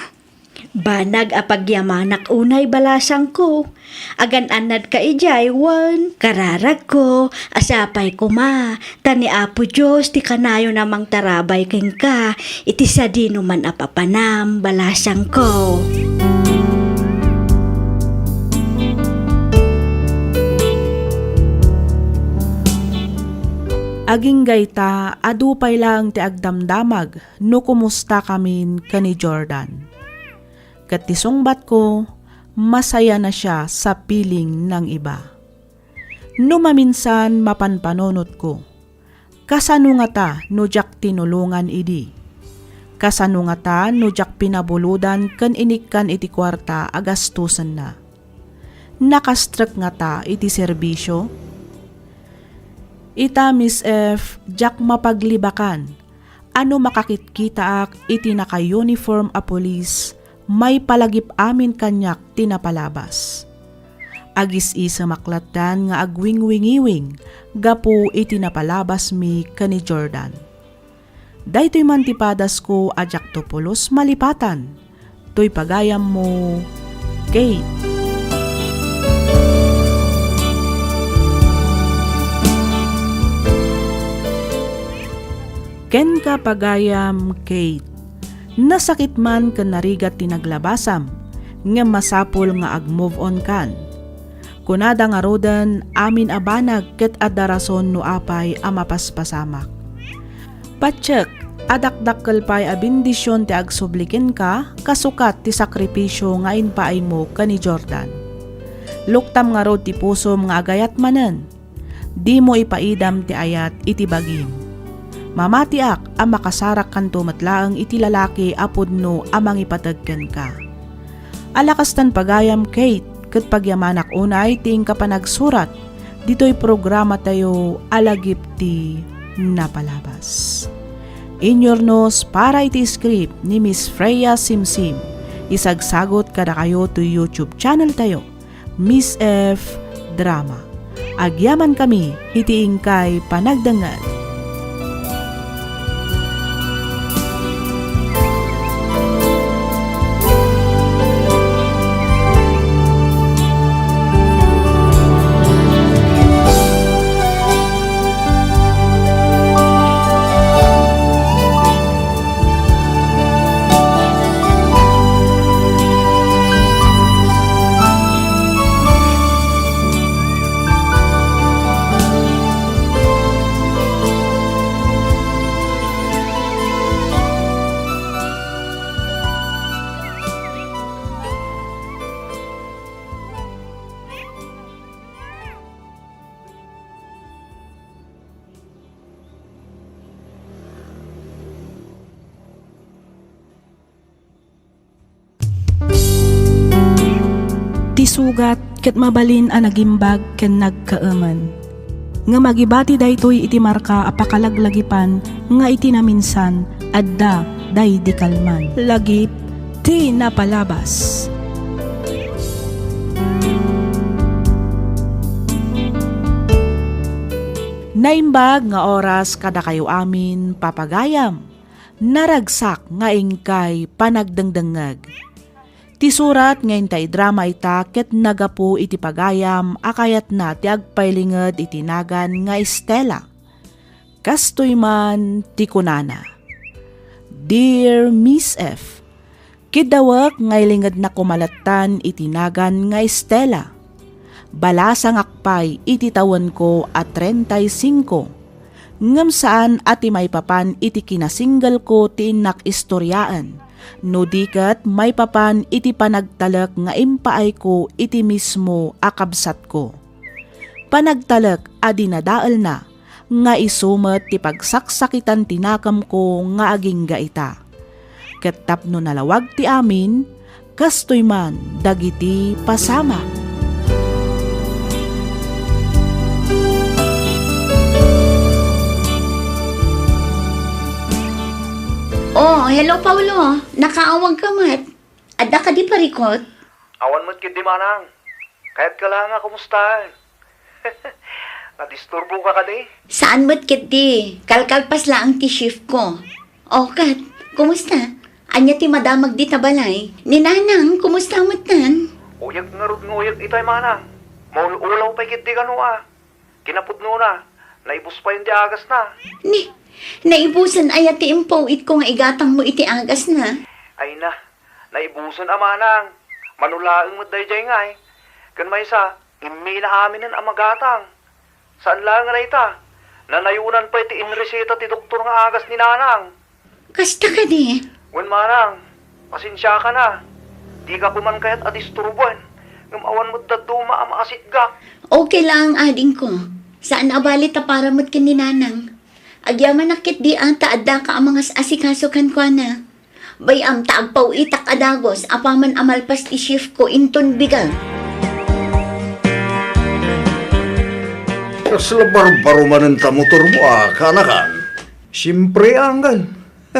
Banag a pagyamanak unay, balasangko. Agan-annadka idiay wen kararagko a sapay koma, ta ni Apo Dios ti kanayon a mangtarabay kenka iti sadinoman a papanam, balasangko. Agingga ita, adu pay laeng ti agdamdamag no kumustakamin ken ni Jordan. Ket ti sungbatko, masayana sia sa piling nang iba. No maminsan, mapanpanunotko, kasano ngata no diak tinulongan idi? Kasano ngata no diak pinabulodan ken inikkan iti kuarta a gastusenna? Nakastrek ngata iti serbisio? Ita, Miss F, diak mapaglibakan a no makakitkitaak iti naka-uniform a pulis, maipalagip amin kaniak ti napalabas. Agis-isemak lattan nga agwingwingiwing gapu iti napalabasmi ken ni Jordan. Daytoy man ti padasko a diakto pulos malipatan. Toy pagayammo, Kate. Kenka, pagayam, Kate. Nasakit man ken narigat ti naglabasam, ngem masapul nga ag-move on kan. Kunada ngaruden, amin a banag ket adda rason no apay a mapaspasamak. Patiek a dakdakkel pay a bendision ti agsubli kenka kasukat ti sakripisio nga impaaymo ken ni Jordan. Luktam ngarud ti pusom nga agayat manen. Dimo ipaidam ti ayat iti bagim. Mamatiak a makasarakkanto met laeng iti lalaki a pudno a mangipateg kenka. Ala kastan pagayam, Kate, ket pagyamanak unay ti inka panagsurat ditoy programatayo a Lagip ti Napalabas. Inyurnos para iti script ni Miss Freya Simsim, isagsagot kadakayo ti YouTube channel tayo, Miss F Drama. Agyamankami iti inkay panagdengngeg. Ti sugat ket mabalin a nagimbag ken nagkaemen. Ngem agibati daytoy iti marka a pakalaglagipan nga iti naminsan adda daydi kalman. Lagip ti Napalabas. Naimbag nga oras kadakayo amin, papagayam. Naragsak nga inkay panagdengdengngeg. Ti surat nga inta idrama ita ket nagapu iti pagayam a kayatna ti agpailinged iti nagan nga Estela. Kastoy man ti kunana, "Dear Miss F, kiddawek nga ilingedna koma lattan iti nagan nga Estela. Balasangak pay iti tawenko a treinta y cinco, ngem saan a ti maipapan iti kinasinggelko ti innak istoriaen, no di ket maipapan iti panagtalek nga impaayko iti mismo a kabsatko. Panagtalek a dinadaelna nga isu met ti pagsaksakitan ti nakemko nga agingga ita. Ket tapno nalawag ti amin, kastoy man dagiti pasamak." Oh, hello, Paulo. Nakaawagka met. Adda kadi parikut? Awan met ketdi, manang. Kayatka la nga kumustaen. Nadisturboka kadi? Saan met ketdi. Kalkalpas laeng ti shiftko. O, ket, kumusta? Ania ti madamag dita balay? Ni Nanang, kumusta metten? Uyek ngarud nga uyek itay, manang. Maul-ulaw pay ketdi kano a. Kinapudnona, naibus payen ti agasna. Ni, naibusen aya ti impaw-itko nga igatangmo iti agasna? Ay na, naibusen a, manang. Mano laeng met daydiay ngay. Ken maysa, immila aminen a magatang. Saan laeng a dayta, nanayonan pay ti inreseta ti doktor nga agas ni Nanang. Kasta kadi? Wen, manang, pasensiakan a. Dika koman kayat a disturboen, ngem awan met dadduma a maasitgak. Okay laeng, adingko. Saan a bali ta para met ken ni Nanang. Agyamanak ketdi a ta addaka a mangas-asikaso kenkuana. Bay-am ta agpaw-itak a dagus apaman a malpas ti shiftko inton bigat. Kasla barbaro manen ta motormo a, kaanakan? Siempre, uncle.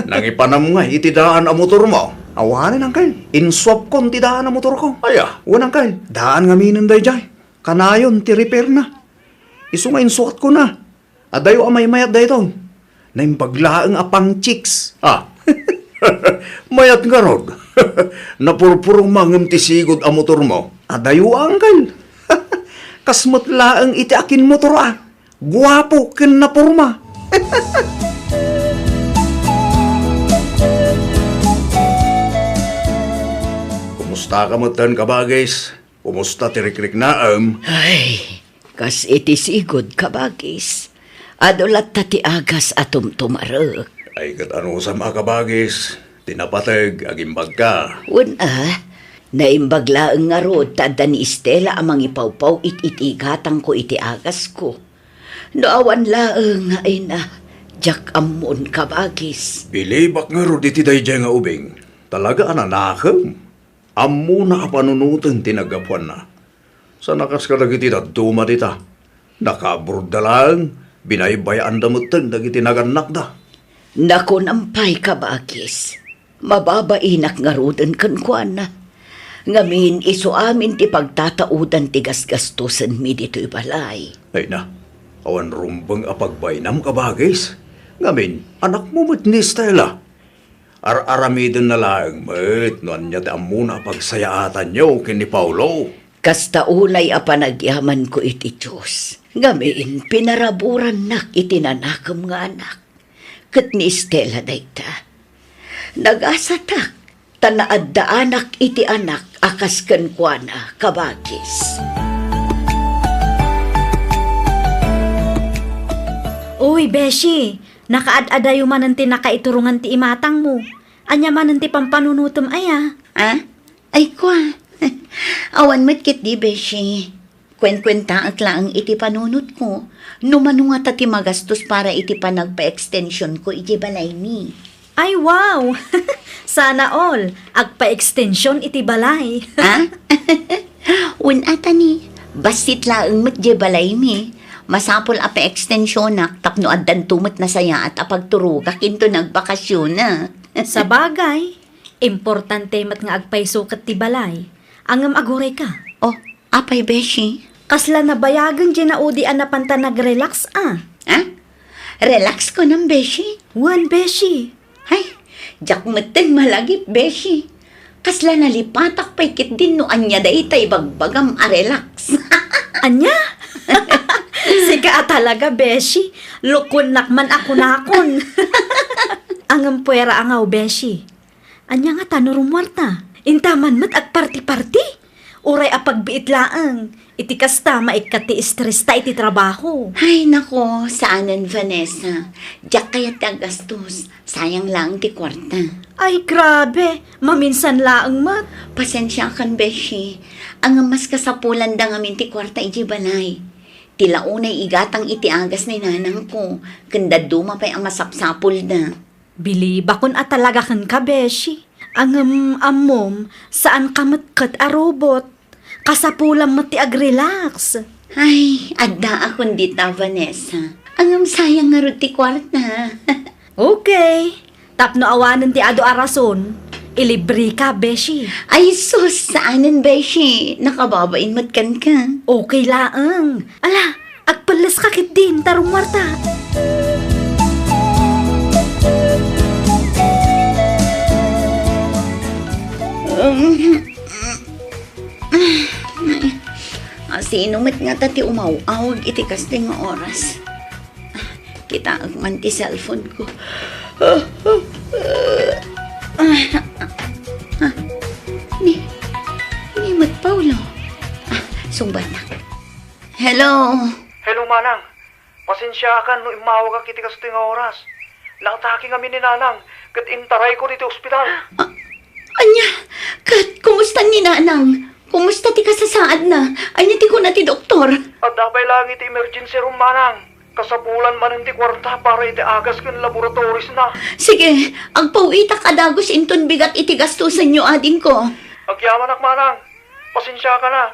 Nangipanam ngay iti daan a motormo? Awanen, uncle. Insuapkon ti daan a motorko. Aya? Wen, uncle. Daan ngaminen daydiay. Kanayon ti repairna. Isu nga insuatkona. Adayo a maymayat daytoy. Naimbag laeng a pang-chicks. Ah. Mayat ngarud. Napurpurong ngem ti sigud a motormo. Adayo, uncle. Kas met laeng iti akinmotor a. Guapo ken naporma. Kumustaka metten, kabagis? Kumusta ti rikriknaem? Ay, kas iti sigud, kabagis. Adu latta ti agas a tumtumarek. Ay, ket anusam a, kabagis? Ti napateg, agimbagka. Wen a, naimbag laeng ngarud ta adda ni Estela a mangipawpaw it iti gatangko iti agasko. No awan laeng, ay na, diak ammon, kabagis. Bilibak ngarud iti daydiay nga ubing. Talaga a nanakem. Ammona a panunoten ti naggapuanna. Saan a kas kadagiti dadduma dita. Nakaabroadda laeng, binaybayaanda metten dagiti nagannakda. Nakunam pay, kabagis. Mababainak ngaruden kenkuana. Ngamin, isu amin ti pagtataudan ti gasgastosenmi ditoy balay. Ay na, awan rumbeng a pagbainam, kabagis. Ngamin, anakmo met ni Stella. Ar-aramidenna laeng met no ania ti ammona a pagsayaatanyo ken ni Paolo. Kasta unay a panagyamanko iti Dios. Ngamin, pinaraburannak iti nanakem nga anak. Ket ni Stella dayta. Nagasatak, ta naaddaanak iti anak a kas kenkuana, kabagis. Uy, beshi, nakaad-adayo manen ti nakaiturongan ti imatangmo. Ania manen ti pampanunotem aya? Ah? Ay, kua. Awan met ketdi, beshi. Kuenkuentaek laeng iti panunotko. No mano ngata ti magastos para iti panagpa-extensionko iti balaymi. Ay, wow! Sana all, agpa-extension iti balay. Ha? Wen, atani, bassit laeng met diay balaymi. Masapul a pa-extensionak tapno addanto met nasayaat a pagturogak inton agbakasionak. Sabagay, importante met nga agpayso ket ti balay. Ngem agurayka. Oh, apay, beshi? Kasla nabayagen diay naudi a napanta nag-relax a. Ha? Relax kunam, beshi? Wen, beshi. Ay, diak metten malagip, beshi. Kasla nalipatak pay ketdin no ania dayta ibagbagam a relax. Ania? Sika a talaga, beshi. Lukuennak man a kunakon. Ngem puera a ngaw, beshi. Ania ngata no rummuarta? Inta man met agparti-parti? Uray a pagbiit laeng. Iti kasta, maikkat ti estresta iti trabaho. Ay, nako, saanen, Vanessa. Diak kayat ti aggastos. Sayang laeng ti kuarta. Ay, grabe. Maminsan laeng met. Pasensiakan, beshi. Ngem mas kasapulanda ngamin ti kuarta idiay balay. Ti la unay igatang iti agas ni nanangko, ken dadduma pay a masapsapulda. Bilibakon a talaga kenka, beshi. Ngem ammom, saanka met ket a robot. Kasapulam met ti agrelax. Ay, addaakon dita, Vanessa. Ngem sayang ngarud ti kuarta. Okay. Tapno awanen ti adu a rason, ilibreka, beshi. Ay sus, saanen, beshi. Nakababain met kenka. Okay laeng. Ala, agpelleska ketdin, ta rummuarta. Um, Asino met ngata ti umaw-awag iti kastoy nga oras? Kitaek man ti cellphone ko. Ah, ah, ah, ah, ni, ni met Paolo. Ah, sungbatnak. Hello? Hello, manang. Pasensiakan no immawagak iti kastoy nga oras. Naatake ngamin ni nanang, ket intarayko ditoy ospital. Ah, ania? Ket kumusta ni nanang? Kumusta ti kasasaadna? Ania ti kuna ti doktor? Adda pay laeng iti emergency room, manang. Kasapulan manen ti kuarta para iti agas ken laboratories na. Sige, agpaw-itak a dagus inton bigat iti gastosenyo, adingko. Agyamanak, manang. Pasensiakan a.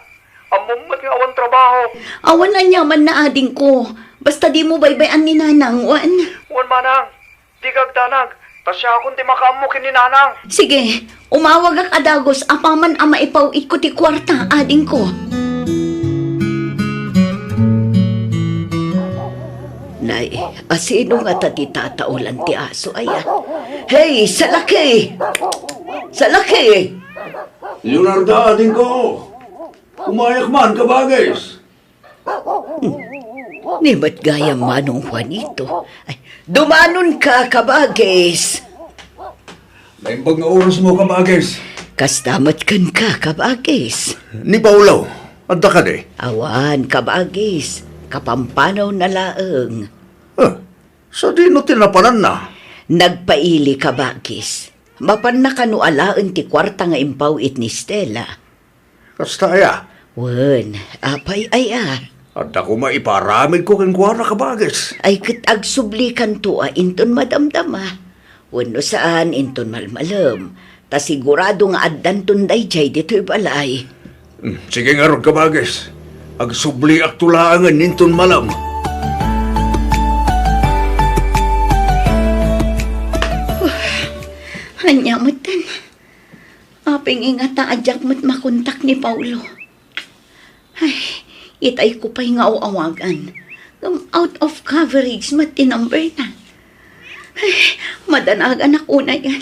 Ammom met nga awan trabaho. Awan aniamanna, adingko. Basta dimo baybay-an ni nanang, wen? Wen, manang. Dika agdanag. Ta siakon ti makaammo ken ni nanang. Sige, umawagak a dagus apaman a maipaw-itko ti kuarta, adingko. Nay, asino ngata ti tataolan ti aso aya? Hey, salaki! Salaki! Leonarda, adingko! Umayak man, kabagis! Hmm. Ni met gayam, Manong Juanito. Ay, dumanonka, kabagis. Naimbag nga orasmo, kabagis. Kasta met kenka, kabagis. Ni Paolo, adda kadi? Awan, kabagis. Kapampanawna laeng. Ah, sadino ti napananna? Nagpaili, kabagis. Mapanna kano alaen ti kuarta nga impaw-it ni Stella. Kasta aya? Wen, apay aya? Adda koma ipaaramidko kenkuana, kabagis. Ay, ket agsublikanto a inton madamdama. Wenno saan, inton malmalem. Ta sigurado nga addanton daydiay ditoy balay. Hmm, sige ngarud, kabagis. Agsubliakto laengen inton malem. Ania metten? Apay ngata a diak met makontak ni Paolo? Ay, itay ko pay nga aw-awagan. Ngem out of coverage met ti number na. Ay, madanaganak unayen.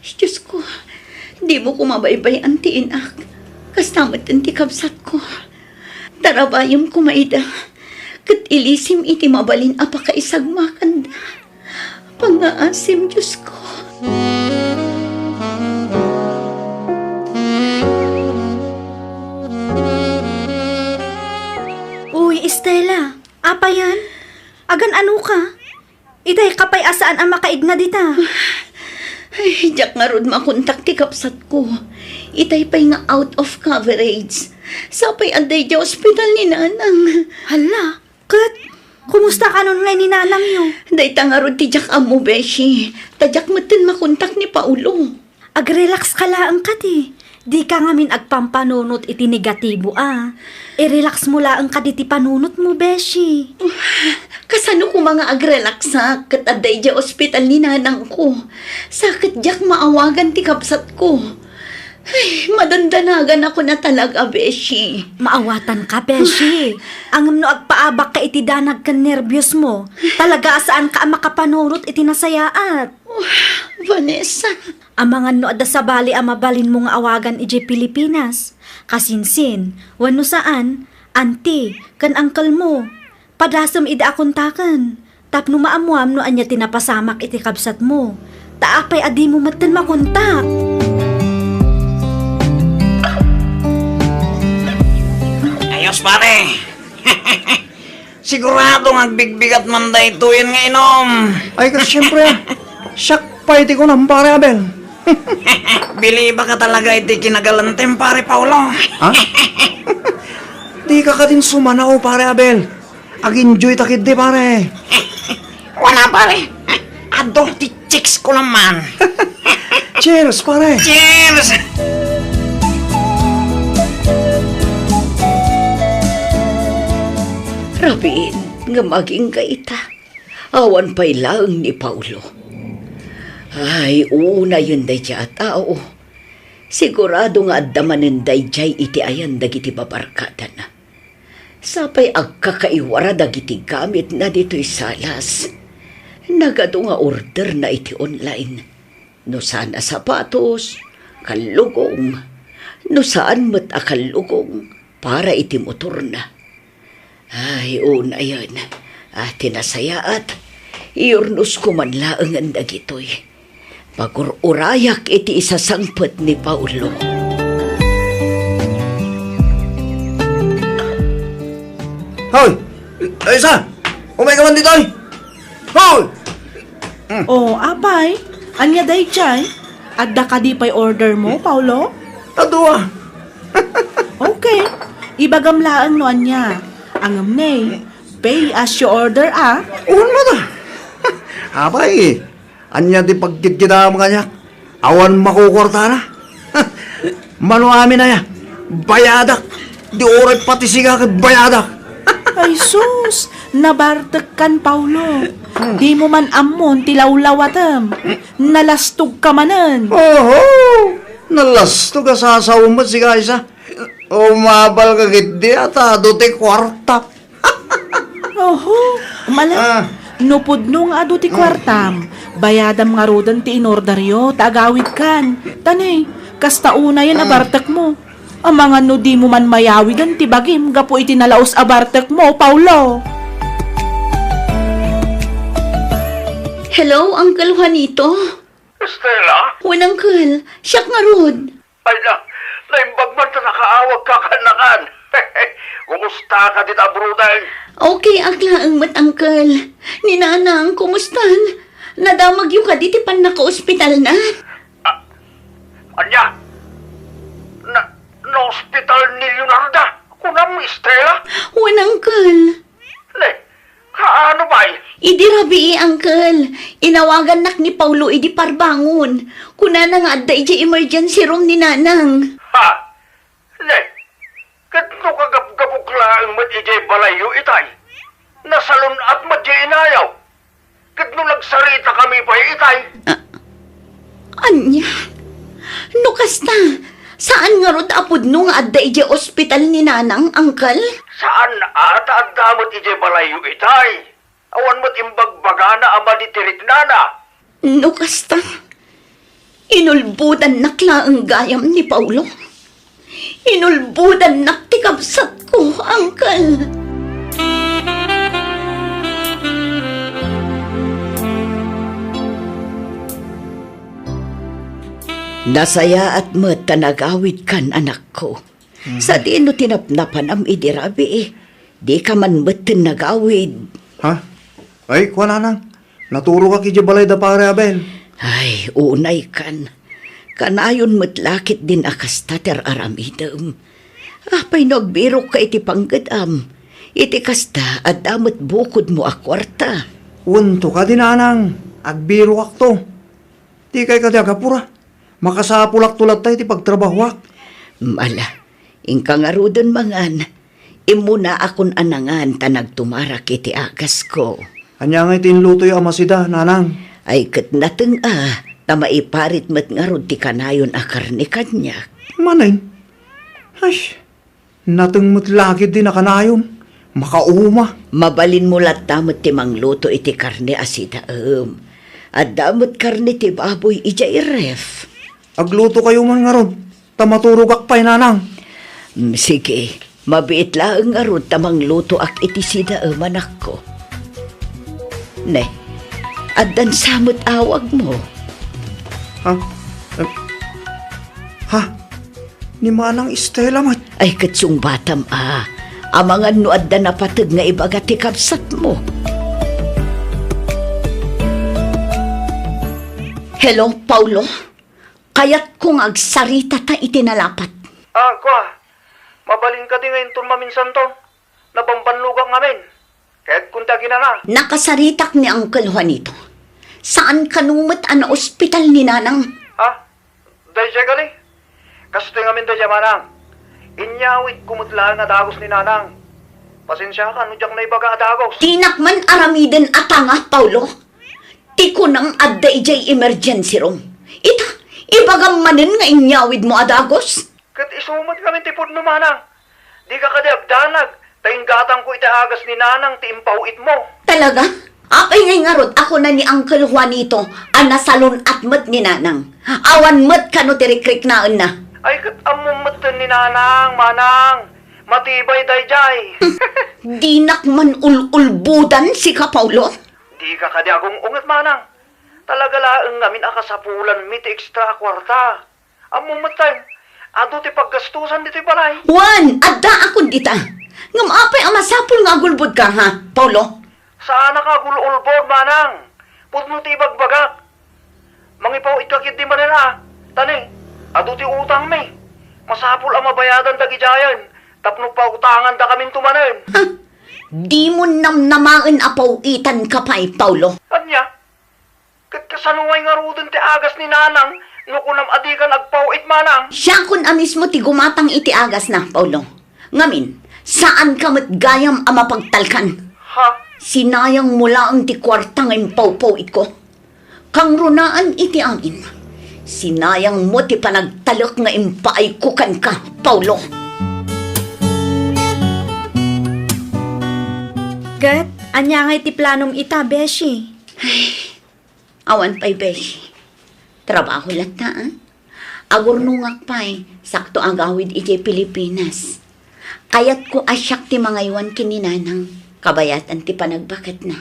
Diyos ko, dimo ko mabaybay-an ti inak. Kasta met ti kabsat ko. Tarabayem koma ida. Ket ilisim iti mabalin a pakaisagmakanda. Pangngaasim, Diyos ko. Uy, Estela, apayan? Agan-ano ka? Itay ka pay a saan a makaigna dita. Ay, diak ngarud makontak ti kabsat ko. Itay pay nga out of coverage. Sapay adda idiay ospital ni Nanang. Hala, ket kumusta kanon ngay ni Nanangyo? Dayta ngarud ti diak ammo, beshi. Ta diak metten makontak ni Paolo. Agrelax ka laeng kadi. Dika ngamin agpampanunot iti negatibo a. I-relax mo laeng kadi ti panunotmo, beshi. Kasano koma nga agrelaxak ket adda idiay ospital ni nanangko? Sa ket diak maawagan ti kabsatko. Ay, madandanaganak a talaga, beshi. Maawatanka, beshi. Ngem no agpaabakka iti danag ken nerbiosmo, talaga a saanka a makapanunot iti nasayaat. Vanessa. Amangan no adda sabali a mabalinmo nga awagan idiay Pilipinas, kasinsin, wenno saan, auntie, ken uncle mo. Padasem ida a kontaken, tapno maammoam no ania ti napasamak iti kabsatmo. Ta apay a dimo metten makontak? Ayos, pare. Sigurado nga agbigbigat man daytoyen nga inom. Ay, ket siempre, siak pay ti kunam, Pare Abel. Bilibaka talaga iti kinagalantem, Pare Paolo. Ha? Dika kadin sumanao, Pare Abel. Ag-enjoy ta ketdi, pare. Wen a, pare. Adu ti chicks ko naman. Cheers, pare. Cheers! Rabiin, ngem agingga ita. Awan pay laeng ni Paolo. Ay, unayen daydiay a tao. Sigurado nga adda manen daydiay iti ayan dagiti babarkadana. Sapay agkakaiwara dagiti gamitna ditoy salas. Nagadu nga orderna iti online. No saan a sapatos, kallugong. No saan met a kallugong, para iti motorna. Ay, unayen, a, ti nasayaat, iyurnosko man laengen dagitoy. Pagur-urayak iti isasangpet ni Paolo. Hoy! Aysa! Umay ka man ditoy! Hoy! Hmm. Oh, apay, ania daydiay? Adda kadi pay order mo, Paolo? Adu a. Okay. Ibagam laeng no ania. Ngem ne, pay as you order, a. Wen met a. Apay, ania ti pagkitkitam kaniak? Awan makukuartana. Mano amin aya, bayadak. Di uray pati sika ket bayadak. Ay sus, nabartekkan, Paolo. Hmm. Dimo man ammon ti lawlawatem. Nalastogka manen. Oho! Nalastog a sasaom met sika, Aysa. Umabal ka ketdi a ta adu ti kuarta. Oho, mala. Ah. No pudno nga adu ti kuartam, bayadam ngaruden ti inorderyo, ta agawidkan. Ta ne, kasta unayen a bartekmo. Amangan no dimo man mayawiden ti bagim gapu iti nalaus a bartekmo, Paolo. Hello, Uncle Juanito? Estela? Wen, Uncle. Siak ngarud. Ay na, naimbag man ta nakaawagka kannakan. Kumusta ka dita abroaden? Okay ak laeng met, Uncle. Ni Nanang, kumustan? Nadamagyo kadi ti pannakaospitalna? Ah, ania? Na, naospital ni Leonarda? Kunam, Estela? Wen, Uncle. Ne, kaano pay? Idi rabii, Uncle. Inawagannak ni Paolo idi parbangon. Kunana nga adda idiay emergency room ni Nanang. Ha? Ne, ket No kagapgapok laeng met idiay balayyo itay, nasalun-at met diay inayaw. Ket no nagsaritakami pay itay. Ah, ania? No kasta, saan ngarud a pudno nga adda idiay ospital ni Nanang, Uncle? Saan a ta adda met idiay balayyo itay. Awan met imbagbagana a madi ti riknana. No kasta, inulbodannak laeng gayam ni Paulo. Inulbodannak ti kabsatko, Uncle. Nasayaat met ta nagawidkan, anakko. Mhm. Sadino ti napnapanam idi rabii? Dika man metten nagawid. Ha? Ay, kua, Nanang. Naturogak idiay balay da Pare Abel. Ay, unaykan. Kanayon met la ketdin a kasta ti ar-aramidem. Apay no agbirokka iti pangged-am? Iti kasta, adda met bukodmo a kuarta. Wenno kadi, Nanang, agbirokakto. Dikay kadi agapura. Makasapulakto latta iti pagtrabahoak. Ala, inka ngaruden mangan. Immunaakon a nangan ta nagtumarak iti agasko. Ania ngay ti inlutoyo a masida, Nanang? Ay ket nateng a, ta maiparit met ngarud ti kanayon a karne kaniak. Manen? Ay, nateng met la ketdin a kanayon. Makauma. Mabalinmo latta met ti mangluto iti karne a sidaem. Adda met karne ti baboy idiay ref. Aglutokayo man ngarud, ta maturogak pay, Nanang. Mm, sige, mabiit laeng ngarud ta manglutoak iti sidaem, anakko. Ne, addan sa met awagmo. Ha? Em, ha? Ni Manang Estela met. Ay, ket sungbatam a. Amangan no adda napateg nga ibaga ti kabsatmo. Hello, Paulo? Kayatko nga agsaritata iti nalapat. Ah, kua, mabalin kadi nga inton maminsanton? Nabambannogak ngamin. Kayatko ti aginana. Nakasaritak ni Uncle Juanito. Saan kano met a naospital ni Nanang. Ha? Daydiay kadi? Kastoy ngamin daydiay, Manang. Inyawidko met laeng a dagos ni Nanang. Pasensiakan no diak naibaga a dagos. Dinak man aramiden a tanga, Paulo. Ti kunam adda idiay emergency room. Ita, ibagam manen nga inyawidmo a dagos. Ket isu met ngamin ti pudno, Manang. Dika kadi agdanag, ta inggatangko iti agas ni Nanang ti impaw-itmo. Talaga? Apay ngay ngarud a kuna ni Uncle Juanito a nasalun-at met ni Nanang? Awan met kano ti rikriknaenna. Ay, ket ammom metten ni Nanang, Manang. Matibay daydiay. Dinak man ul-ulbodan, sika, Paulo. Dika kadi agung-unget, Manang. Talaga laeng ngamin a kasapulanmi ti extra a kuarta. Ammom metten, adu ti paggastusan ditoy balay. Wen, addaakon dita. Ngem apay a masapul nga agulbodka, ha, Paulo? Saanak a agul-ulbod, Manang. Pudno ti ibagbagak. Mangipaw-itka ketdi manen a. Ta ne, adu ti utangmi. Masapul a mabayadan dagidiayen tapno pautangandakaminto manen. Ha? Dimon namnamaen a paw-itanka pay, Paulo. Ania? Ket kasano ngay ngaruden ti agas ni Nanang no kunam a dikan agpaw-it, Manang? Siakon a mismo ti gumatang iti agasna, Paulo. Ngamin, saanka met gayam a mapagtalkan. Ha? Sinayangmo laeng ti kuarta nga impawpaw-itko. Kangrunaan iti amin, sinayangmo ti panagtalek nga impaayko kenka, Paulo. Ket, ania ngay ti planom ita, beshi? Ay, awan pay, beshi. Trabaho latta, a. Agurnongak pay, sakto agawid idiay Pilipinas. Kayatko a siak ti mangaywan ken ni Nanang, kabayatan ti panagbaketna.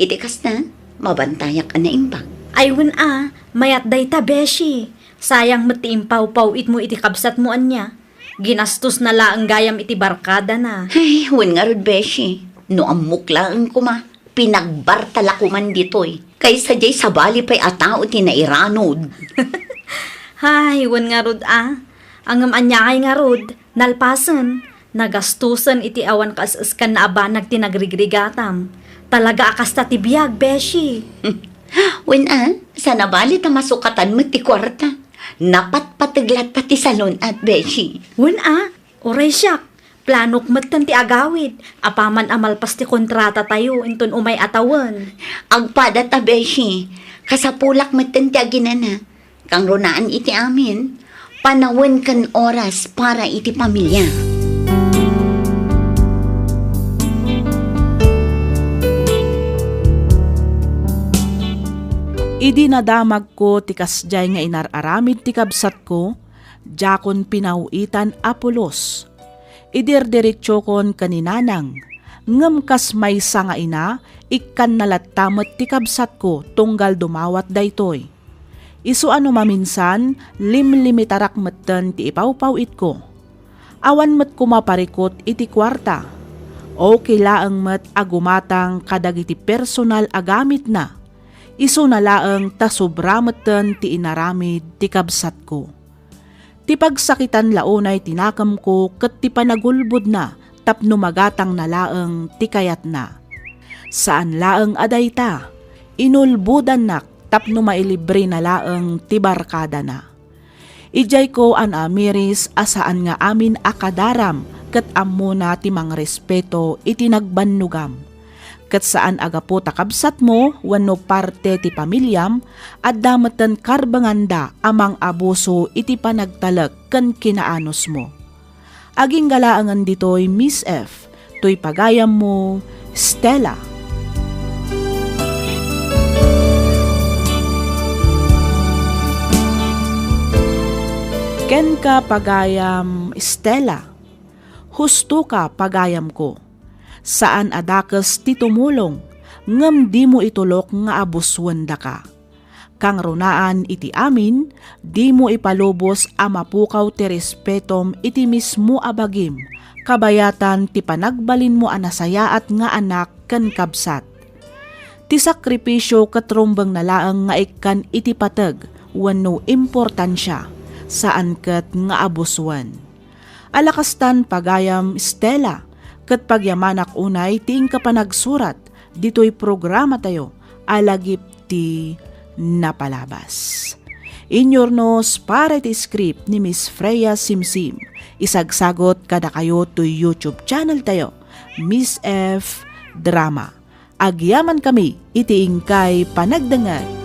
Iti kasta, mabantayak a naimbag. Ay, wen a, mayat dayta, beshi. Sayang met ti impawpaw-itmo iti kabsatmo, ania. Ginastosna laeng gayam iti barkadana. Ay, wen ngarud, beshi. No ammok laeng koma, pinagbarta la koman ditoy. Kaysa diay sabali pay a tao ti nairanod. Hay, wen ngarud a. Ngem ania ngay ngarud, nalpasen, nagastosen iti awan kaes-eskanna a banag ti nagrigrigatam. Talaga a kasta ti biag, beshi. Wen a, sanabali ta masukatan met ti kuarta. Napatpateg latta ti salun-at, beshi. Wen a, uray siak, Planok metten ti agawid, apaman a malpas ti kontratatayo inton umay a tawen. Agpada ta, beshi. Kasapulak metten ti aginana. Kangrunaan iti amin, panawen ken oras para iti pamilya. Idi nadamagko ti kasdiay nga inar-aramid ti kabsatko, diakon pinaw-itan a pulos. Idirdiretsokon ken ni nanang, ngem kas maysa nga ina, ikkanna latta met ti kabsatko tunggal dumawat daytoy. Isu a no maminsan, limlimitarak metten ti ipawpaw-itko. Awan met koma parikut iti kuarta. Okay laeng met a gumatang kadagiti personal a gamitna. Isuna laeng ta sobra metten ti inaramid ti kabsatko. Ti pagsakitan la unay ti nakemko ket ti panagulbodna tapno magatangna laeng ti kayatna. Saan laeng a dayta, inulbodannak tapno mailibrena laeng ti barkadana. Idiayko a naamiris a saan nga amin a kadaram ket ammona ti mangrespeto iti nagbannogam. Ket saan a gapu ta kabsatmo wenno parte ti pamiliam, adda metten karbenganda a mangabuso iti panagtalek ken kinaanusmo. Agingga laengen ditoy, Miss F, toy pagayammo, Stella. Kenka, pagayam Stella. Husto ka, pagayamko. Saan a dakes ti tumulong, ngem dimo itulok nga abusuen daka. Kangrunaan iti amin, dimo ipalubos a mapukaw ti respetom iti mismo a bagim, kabayatan ti panagbalinmo a nasayaat nga anak ken kabsat. Ti sakripisio ket rumbengna laeng nga ikkan iti pateg wenno importansia, saan ket nga abusuen. Ala kastan, pagayam Stella, ket pagyamanak unay ti inka panagsurat ditoy programatayo a Lagip ti Napalabas. Inyurnos para iti script ni Miss Freya Simsim. Isagsagot kadakayo toy YouTube channel tayo, Miss F Drama. Agyamankami iti inkay panagdengngeg.